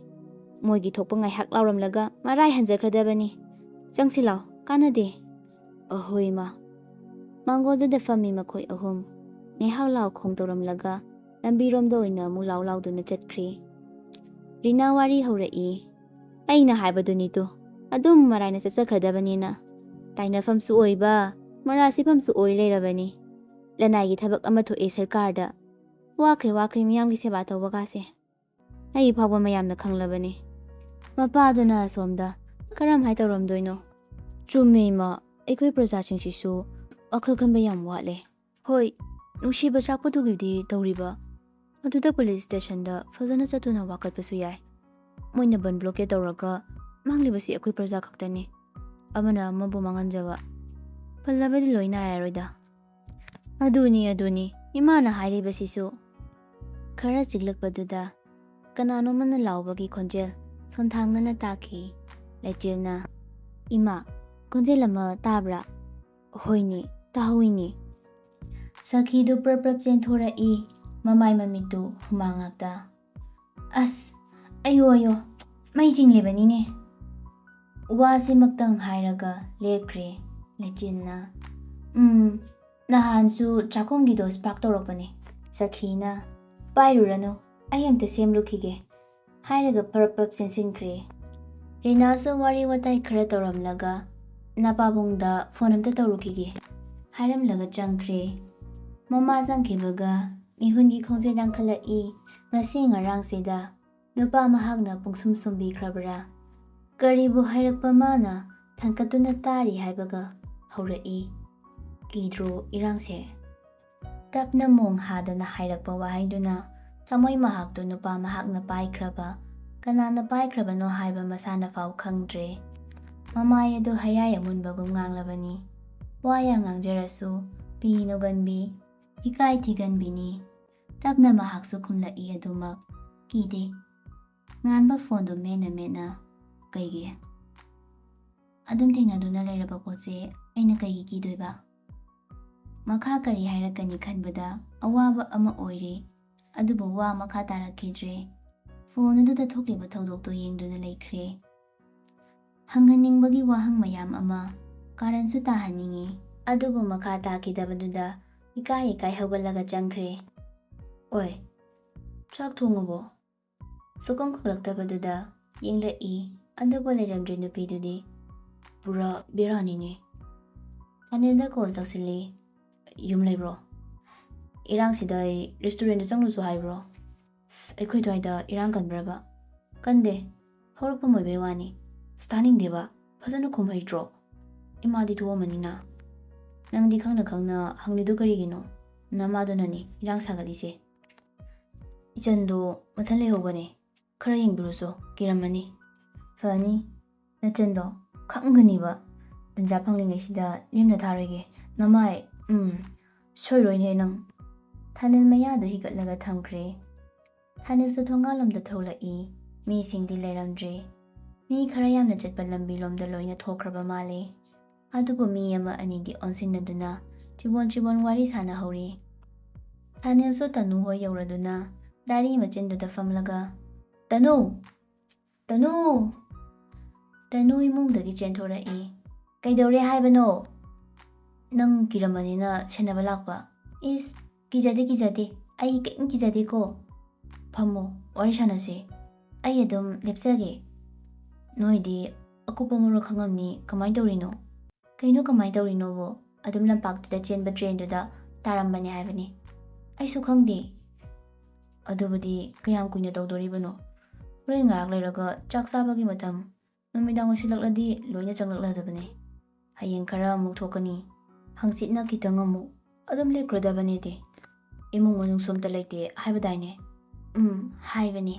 ꯃꯣꯏꯒꯤ ꯊꯣꯛꯄ ꯉꯥꯏꯍꯥꯛ ꯂꯥꯎꯔꯝꯂꯒ ꯃꯔꯥꯏ ꯍꯟꯖꯈ꯭ꯔꯗꯕꯅꯤ꯫ ꯆꯪꯁꯤ ꯂꯥꯎ, ꯀꯥꯟꯅꯗꯦ꯫" "ꯑꯍꯣꯏ ꯏꯃꯥ꯫" ꯃꯥꯡꯒꯣꯜꯗꯨꯗ ꯐꯝꯃꯤ ꯃꯈꯣꯏ ꯑꯍꯨꯝ꯫ ꯉꯥꯏꯍꯥꯛ ꯂꯥꯎ ꯈꯣꯡ ꯇꯧꯔꯝꯂꯒ ꯂꯝꯕꯤꯔꯣꯝꯗ ꯑꯣꯏꯅ ꯑꯃꯨꯛ ꯂꯥꯎ ꯂꯥꯎꯗꯨꯅ ꯆꯠꯈ꯭ꯔꯤ꯫ ꯔꯤꯅꯥ ꯋꯥꯔꯤ ꯍꯧꯔꯛꯏ꯫ "ꯑꯩꯅ ꯍꯥꯏꯕꯗꯨꯅꯤꯇꯨ, ꯑꯗꯨꯝ ꯃꯔꯥꯏꯅ ꯆꯠꯆꯈ꯭ꯔꯗꯕꯅꯤꯅ꯫ ꯇꯥꯏꯅꯐꯝꯁꯨ ꯑꯣꯏꯕ, ꯃꯔꯥ ꯁꯤꯐꯝꯁꯨ ꯑꯣꯏ ꯂꯩꯔꯕꯅꯤ꯫ ꯂꯅꯥꯏꯒꯤ ꯊꯕꯛ ꯑꯃ ꯊꯣꯛꯑꯦ ꯁꯔꯀꯥꯔꯗ꯫ ꯋꯥꯈ꯭ꯔꯦ, ꯋꯥꯈ꯭ꯔꯦ ꯃꯤꯌꯥꯝꯒꯤ ꯁꯦꯕꯥ ꯇꯧꯕꯒꯥꯁꯦ꯫ ꯑꯩ ꯐꯥꯎꯕ ꯃꯌꯥꯝꯅ ꯈꯪꯂꯕꯅꯤ꯫" ꯃꯄꯥꯗꯨꯅ ꯑꯁꯣꯝꯗ, "ꯀꯔꯝꯍꯥꯏ ꯇꯧꯔꯝꯗꯣꯏꯅꯣ?" "ꯆꯨꯝꯃꯦ ꯏꯃꯥ, ꯑꯩꯈꯣꯏ ꯄ꯭ꯔꯖꯥꯁꯤꯡꯁꯤꯁꯨ ꯋꯥꯈꯜ ꯈꯟꯕ ꯌꯥꯝ ꯋꯥꯠꯂꯦ꯫ ꯍꯣꯏ, ꯅꯨꯡꯁꯤꯕ ꯆꯥꯛꯄꯗꯨꯒꯤꯗꯤ ꯇꯧꯔꯤꯕ, ꯑꯗꯨꯗ ꯄꯨꯂꯤꯁ ꯁ꯭ꯇꯦꯁꯟꯗ ꯐꯖꯅ ꯆꯠꯇꯨꯅ ꯋꯥꯀꯠꯄꯁꯨ ꯌꯥꯏ꯫ ꯃꯣꯏꯅ ꯕꯟ ꯕ꯭ꯂꯣꯀꯦꯠ ꯇꯧꯔꯒ ꯃꯥꯡꯂꯤꯕꯁꯤ ꯑꯩꯈꯣꯏ ꯄ꯭ꯔꯖꯥ ꯈꯛꯇꯅꯤ꯫ ꯑꯃꯅ ꯑꯃꯕꯨ ꯃꯥꯡꯍꯟꯖꯕ꯫ ꯄꯜꯂꯕꯗꯤ ꯂꯣꯏ ꯅꯥꯏꯔꯔꯣꯏꯗ꯫" "ꯑꯗꯨꯅꯤ, ꯑꯗꯨꯅꯤ, ꯏꯃꯥꯅ ꯍꯥꯏꯔꯤꯕꯁꯤꯁꯨ꯫" ꯈꯔ ꯆꯤꯛꯂꯛꯄꯗꯨꯗ ꯀꯅꯥꯅꯣꯃꯅ ꯂꯥꯎꯕꯒꯤ ꯈꯣꯟꯖꯦꯜ ꯁꯣꯟꯊꯥꯡꯅꯅ ꯇꯥꯈꯤ꯫ ꯂꯩꯆꯤꯜꯅ, "ꯏꯃꯥ, ꯈꯣꯟꯖꯦꯜ ꯑꯃ ꯇꯥꯕ꯭ꯔꯥ?" "ꯍꯣꯏꯅꯦ, ꯇꯥꯍꯧꯏꯅꯦ꯫" ꯁꯈꯤꯗꯨ ꯄ꯭ꯔꯞ ꯄ꯭ꯔꯞ ꯆꯦꯟꯊꯣꯔꯛꯏ, ꯃꯃꯥꯏ ꯃꯃꯤꯠꯇꯨ ꯍꯨꯃꯥꯡ ꯉꯥꯛꯇ꯫ "ꯑꯁ, ꯑꯌꯣ ꯑꯌꯣ, ꯃꯩ ꯆꯤꯡꯂꯤꯕꯅꯤꯅꯦ!" ꯋꯥꯁꯤꯃꯛꯇꯪ ꯍꯥꯏꯔꯒ ꯂꯦꯞꯈ꯭ꯔꯦ ꯂꯩꯆꯤꯟꯅ꯫ "ꯎꯝ, ꯅꯍꯥꯟꯁꯨ ꯆꯥꯛꯈꯨꯝꯒꯤꯗꯣ spark ꯇꯧꯔꯛꯄꯅꯦ ꯁꯈꯤꯅ꯫ ꯄꯥꯏꯔꯨꯔꯅꯨ, ꯑꯩ ꯑꯝꯇ ꯁꯦꯝꯂꯨꯈꯤꯒꯦ," ꯍꯥꯏꯔꯒ ꯄ꯭ꯔꯞ ꯄ꯭ꯔꯞ ꯆꯦꯟꯁꯤꯟꯈ꯭ꯔꯦ꯫ ꯔꯤꯅꯥꯁꯨ ꯋꯥꯔꯤ ꯋꯥꯇꯥꯏ ꯈꯔ ꯇꯧꯔꯝꯂꯒ, "ꯅꯄꯥꯕꯨꯡꯗ phone ꯑꯝꯇ ꯇꯧꯔꯨꯈꯤꯒꯦ," ꯍꯥꯏꯔꯝꯂꯒ ꯆꯪꯈ꯭ꯔꯦ꯫ ꯃꯃꯥ ꯆꯪꯈꯤꯕꯒ ꯃꯤꯍꯨꯟꯒꯤ ꯈꯣꯡꯖꯦꯜ ꯌꯥꯡꯈꯠꯂꯛꯏ꯫ ꯉꯁꯤ ꯉꯔꯥꯡꯁꯤꯗ ꯅꯨꯄꯥ ꯃꯍꯥꯛꯅ ꯄꯨꯡꯁꯨꯝ ꯁꯨꯝꯕꯤꯈ꯭ꯔꯕ꯭ꯔꯥ? ꯀꯔꯤꯕꯨ ꯍꯥꯏꯔꯛꯄ ꯃꯥꯅ ꯊꯥꯡꯀꯠꯇꯨꯅ ꯇꯥꯔꯤ ꯍꯥꯏꯕꯒ ꯍꯧꯔꯛꯏ꯫ "ꯀꯤꯗ꯭ꯔꯣ ꯏꯔꯥꯡꯁꯦ?" ꯇꯞꯅ ꯃꯣꯡ ꯍꯥꯗꯅ ꯍꯥꯏꯔꯛꯄ ꯋꯥꯍꯩꯗꯨꯅ ꯊꯃꯣꯏ ꯃꯍꯥꯛꯇꯨ ꯅꯨꯄꯥ ꯃꯍꯥꯛꯅ ꯄꯥꯏꯈ꯭ꯔꯕ, ꯀꯅꯥꯅ ꯄꯥꯏꯈ꯭ꯔꯕꯅꯣ ꯍꯥꯏꯕ ꯃꯁꯥꯅ ꯐꯥꯎ ꯈꯪꯗ꯭ꯔꯦ꯫ ꯃꯃꯥꯏ ꯑꯗꯨ ꯍꯌꯥꯏ ꯑꯃꯨꯟꯕꯒꯨꯝ ꯉꯥꯡꯂꯕꯅꯤ꯫ ꯋꯥ ꯌꯥꯝ ꯉꯥꯡꯖꯔꯁꯨ ꯄꯤ ꯅꯣꯛꯒꯟꯕꯤ, ꯏꯀꯥꯏ ꯊꯤꯒꯟꯕꯤꯅꯤ꯫ ꯇꯞꯅ ꯃꯍꯥꯛꯁꯨ ꯈꯨꯝꯂꯛꯏ ꯑꯗꯨꯃꯛ, "ꯀꯤꯗꯦ꯫" ꯉꯥꯟꯕ phoneꯗꯨ ꯃꯦꯠꯅ ꯃꯦꯠꯅ, "ꯀꯩꯒꯤ? ꯑꯗꯨꯝ ꯊꯦꯡꯅꯗꯨꯅ ꯂꯩꯔꯕ ꯄꯣꯠꯁꯦ ꯑꯩꯅ ꯀꯩꯒꯤ ꯀꯤꯗꯣꯏꯕ?" ꯃꯈꯥ ꯀꯔꯤ ꯍꯥꯏꯔꯛꯀꯅꯤ ꯈꯟꯕꯗ ꯑꯋꯥꯕ ꯑꯃ ꯑꯣꯏꯔꯦ, ꯑꯗꯨꯕꯨ ꯋꯥ ꯃꯈꯥ ꯇꯥꯔꯛꯈꯤꯗ꯭ꯔꯦ꯫ Phone ꯑꯗꯨꯗ ꯊꯣꯛꯂꯤꯕ ꯊꯧꯗꯣꯛꯇꯨ ꯌꯦꯡꯗꯨꯅ ꯂꯩꯈ꯭ꯔꯦ꯫ ꯍꯪꯍꯟꯅꯤꯡꯕꯒꯤ ꯋꯥꯍꯪ ꯃꯌꯥꯝ ꯑꯃ, ꯀꯥꯔꯟꯁꯨ ꯇꯥꯍꯟꯅꯤꯡꯉꯤ, ꯑꯗꯨꯕꯨ ꯃꯈꯥ ꯇꯥꯈꯤꯗꯕꯗꯨꯗ ꯏꯀꯥꯏ ꯏꯀꯥꯏ ꯍꯧꯒꯠꯂꯒ ꯆꯪꯈ꯭ꯔꯦ꯫ "ꯑꯣꯏ, ꯆꯥꯛ ꯊꯣꯡꯉꯕꯣ?" ꯁꯨꯛꯈꯨꯝ ꯈꯨꯝꯂꯛꯇꯕꯗꯨꯗ ꯌꯦꯡꯂꯛꯏ, ꯑꯗꯨꯕꯨ ꯂꯩꯔꯝꯗ꯭ꯔꯦ ꯅꯨꯄꯤꯗꯨꯗꯤ꯫ "ꯄꯨꯔꯥ ꯕꯦꯔꯥꯅꯤꯅꯦ꯫" ꯊꯥꯅꯤꯜꯗ call ꯇꯧꯁꯤꯜꯂꯤ꯫ "ꯌꯨꯝ ꯂꯩꯕ꯭ꯔꯣ? ꯏꯔꯥꯡꯁꯤꯗ ꯑꯩ restaurantꯗ ꯆꯪꯂꯨꯁꯨ ꯍꯥꯏꯕ꯭ꯔꯣ? ꯑꯁ, ꯑꯩꯈꯣꯏ ꯑꯗꯨꯋꯥꯏꯗ ꯏꯔꯥꯡ ꯀꯟꯕ꯭ꯔꯕ?" "ꯀꯟꯗꯦ, ꯍꯧꯔꯛꯐꯝ ꯑꯣꯏꯕꯩ ꯋꯥꯅꯤ꯫" "ꯑꯁ, ꯇꯥꯅꯤꯡꯗꯦꯕ, ꯐꯖꯅ ꯈꯨꯝ ꯍꯩꯇ꯭ꯔꯣ? ꯏꯃꯥꯗꯤ ꯊꯣꯛꯑꯝꯃꯅꯤꯅ꯫ ꯅꯪꯗꯤ ꯈꯪꯅ ꯈꯪꯅ ꯍꯪꯂꯤꯗꯣ ꯀꯔꯤꯒꯤꯅꯣ? ꯅꯃꯥꯗꯨꯅꯅꯤ ꯏꯔꯥꯡ ꯁꯥꯒꯠꯂꯤꯁꯦ꯫" "ꯏꯆꯟꯗꯣ ꯃꯊꯟ ꯂꯩꯍꯧꯕꯅꯦ, ꯈꯔ ꯌꯦꯡꯕꯤꯔꯨꯆꯣ, ꯀꯤꯔꯝꯃꯅꯤ꯫" "ꯐꯅꯤ, ꯅꯆꯟꯗꯣ ꯈꯪꯒꯅꯤꯕ꯫ ꯇꯟꯖꯥ ꯐꯪꯂꯤꯉꯩꯁꯤꯗ ꯂꯦꯝꯅ ꯊꯥꯔꯣꯏꯒꯦ꯫ ꯅꯃꯥꯏ, ꯎꯝ, ꯁꯣꯏꯔꯣꯏꯅꯦ ꯅꯪ꯫" ꯊꯥꯅꯤꯜ ꯃꯌꯥꯗꯨ ꯍꯤꯒꯠꯂꯒ ꯊꯝꯈ꯭ꯔꯦ꯫ ꯊꯥꯅꯤꯜꯁꯨ ꯊꯣꯡꯒꯥꯜꯂꯣꯝꯗ ꯊꯣꯛꯂꯛꯏ꯫ ꯃꯤꯁꯤꯡꯗꯤ ꯂꯩꯔꯝꯗ꯭ꯔꯦ꯫ ꯃꯤ ꯈꯔ ꯌꯥꯝꯅ ꯆꯠꯄ ꯂꯝꯕꯤꯂꯣꯝꯗ ꯂꯣꯏꯅ ꯊꯣꯛꯈ꯭ꯔꯕ ꯃꯥꯜꯂꯦ꯫ ꯑꯗꯨꯕꯨ ꯃꯤ ꯑꯃ ꯑꯅꯤꯗꯤ ꯑꯣꯟꯁꯤꯟꯅꯗꯨꯅ ꯆꯤꯕꯣꯟ ꯆꯤꯕꯣꯟ ꯋꯥꯔꯤ ꯁꯥꯟꯅꯍꯧꯔꯤ꯫ ꯁꯥꯅꯤꯜꯁꯨ ꯇꯅꯨ ꯍꯣꯏ ꯌꯧꯔꯗꯨꯅ ꯗꯥꯔꯤ ꯃꯆꯤꯟꯗꯨꯗ ꯐꯝꯂꯒ, "ꯇꯅꯨ! ꯇꯅꯨ!" ꯇꯅꯨ ꯏꯃꯨꯡꯗꯒꯤ ꯆꯦꯟꯊꯣꯔꯛꯏ꯫ "ꯀꯩꯗꯧꯔꯦ ꯍꯥꯏꯕꯅꯣ?" "ꯅꯪ ꯀꯤꯔꯝꯃꯅꯤꯅ ꯁꯦꯟꯅꯕ ꯂꯥꯛꯄ꯫" "ꯏꯁ, ꯀꯤꯖꯗꯦ, ꯀꯤꯖꯗꯦ꯫ ꯑꯩ ꯀꯔꯤꯝ ꯀꯤꯖꯗꯦꯀꯣ꯫ ꯐꯝꯃꯣ, ꯋꯥꯔꯤ ꯁꯥꯟꯅꯁꯦ꯫ ꯑꯩ ꯑꯗꯨꯝ ꯂꯦꯞꯆꯒꯦ꯫ ꯅꯣꯏꯗꯤ ꯑꯀꯨꯞꯄ ꯃꯔꯣꯜ ꯈꯪꯉꯝꯅꯤ꯫ ꯀꯃꯥꯏꯅ ꯇꯧꯔꯤꯅꯣ?" "ꯀꯩꯅꯣ ꯀꯃꯥꯏꯅ ꯇꯧꯔꯤꯅꯣꯕꯣ? ꯑꯗꯨꯝ ꯂꯝꯄꯥꯛꯇꯨꯗ ꯆꯦꯟꯕ ꯇ꯭ꯔꯦꯟꯗꯨꯗ ꯇꯥꯔꯝꯕꯅꯦ ꯍꯥꯏꯕꯅꯤ꯫" "ꯑꯩꯁꯨ ꯈꯪꯗꯦ꯫ ꯑꯗꯨꯕꯨꯗꯤ ꯀꯌꯥꯝ ꯀꯨꯏꯅ ꯇꯧꯗꯣꯔꯤꯕꯅꯣ? ꯍꯣꯔꯦꯟ ꯉꯥꯏꯍꯥꯛ ꯂꯩꯔꯒ ꯆꯥꯛ ꯆꯥꯕꯒꯤ ꯃꯇꯝ, ꯅꯨꯃꯤꯗꯥꯡ ꯑꯣꯏꯁꯤꯜꯂꯛꯂꯗꯤ ꯂꯣꯏꯅ ꯆꯪꯂꯛꯂꯗꯕꯅꯤ꯫ ꯍꯌꯦꯡ ꯈꯔ ꯑꯃꯨꯛ ꯊꯣꯛꯀꯅꯤ, ꯍꯪꯆꯤꯠꯅ ꯈꯤꯇꯪ ꯑꯃꯨꯛ, ꯑꯗꯨꯝ ꯂꯦꯞꯈ꯭ꯔꯗꯕꯅꯦꯗꯤ꯫ ꯏꯃꯨꯡ ꯃꯅꯨꯡꯁꯨ ꯑꯝꯇ ꯂꯩꯇꯦ ꯍꯥꯏꯕꯗꯥꯏꯅꯦ?" "ꯎꯝ, ꯍꯥꯏꯕꯅꯦ꯫"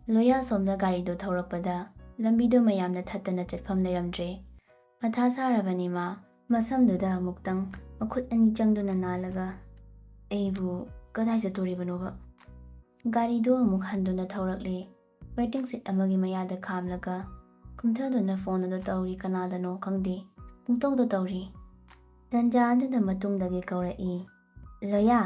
ꯂꯣꯌꯥ ꯁꯣꯝꯗ ꯒꯥꯔꯤꯗꯨ ꯊꯧꯔꯛꯄꯗ ꯂꯝꯕꯤꯗꯨ ꯃꯌꯥꯝꯅ ꯊꯠꯇꯅ ꯆꯠꯐꯝ ꯂꯩꯔꯝꯗ꯭ꯔꯦ꯫ ꯃꯊꯥ ꯁꯥꯔꯕꯅꯤ ꯃꯥ꯫ ꯃꯁꯝꯗꯨꯗ ꯑꯃꯨꯛꯇꯪ ꯃꯈꯨꯠ ꯑꯅꯤ ꯆꯪꯗꯨꯅ ꯅꯥꯜꯂꯒ, "ꯑꯩꯕꯨ ꯀꯗꯥꯏ ꯆꯠꯇꯣꯔꯤꯕꯅꯣꯕ?" ꯒꯥꯔꯤꯗꯨ ꯑꯃꯨꯛ ꯍꯟꯗꯨꯅ ꯊꯧꯔꯛꯂꯦ꯫ ꯋꯦꯇꯤꯡ ꯁꯤꯠ ꯑꯃꯒꯤ ꯃꯌꯥꯗ ꯈꯥꯝꯂꯒ ꯀꯨꯝꯊꯗꯨꯅ ꯐꯣꯟ ꯑꯗꯨ ꯇꯧꯔꯤ꯫ ꯀꯅꯥꯗꯅꯣ ꯈꯪꯗꯦ, ꯄꯨꯡꯇꯧꯗ ꯇꯧꯔꯤ꯫ ꯇꯟꯖꯥ ꯑꯗꯨꯗ ꯃꯇꯨꯡꯗꯒꯤ ꯀꯧꯔꯛꯏ, "ꯂꯣꯌꯥ!"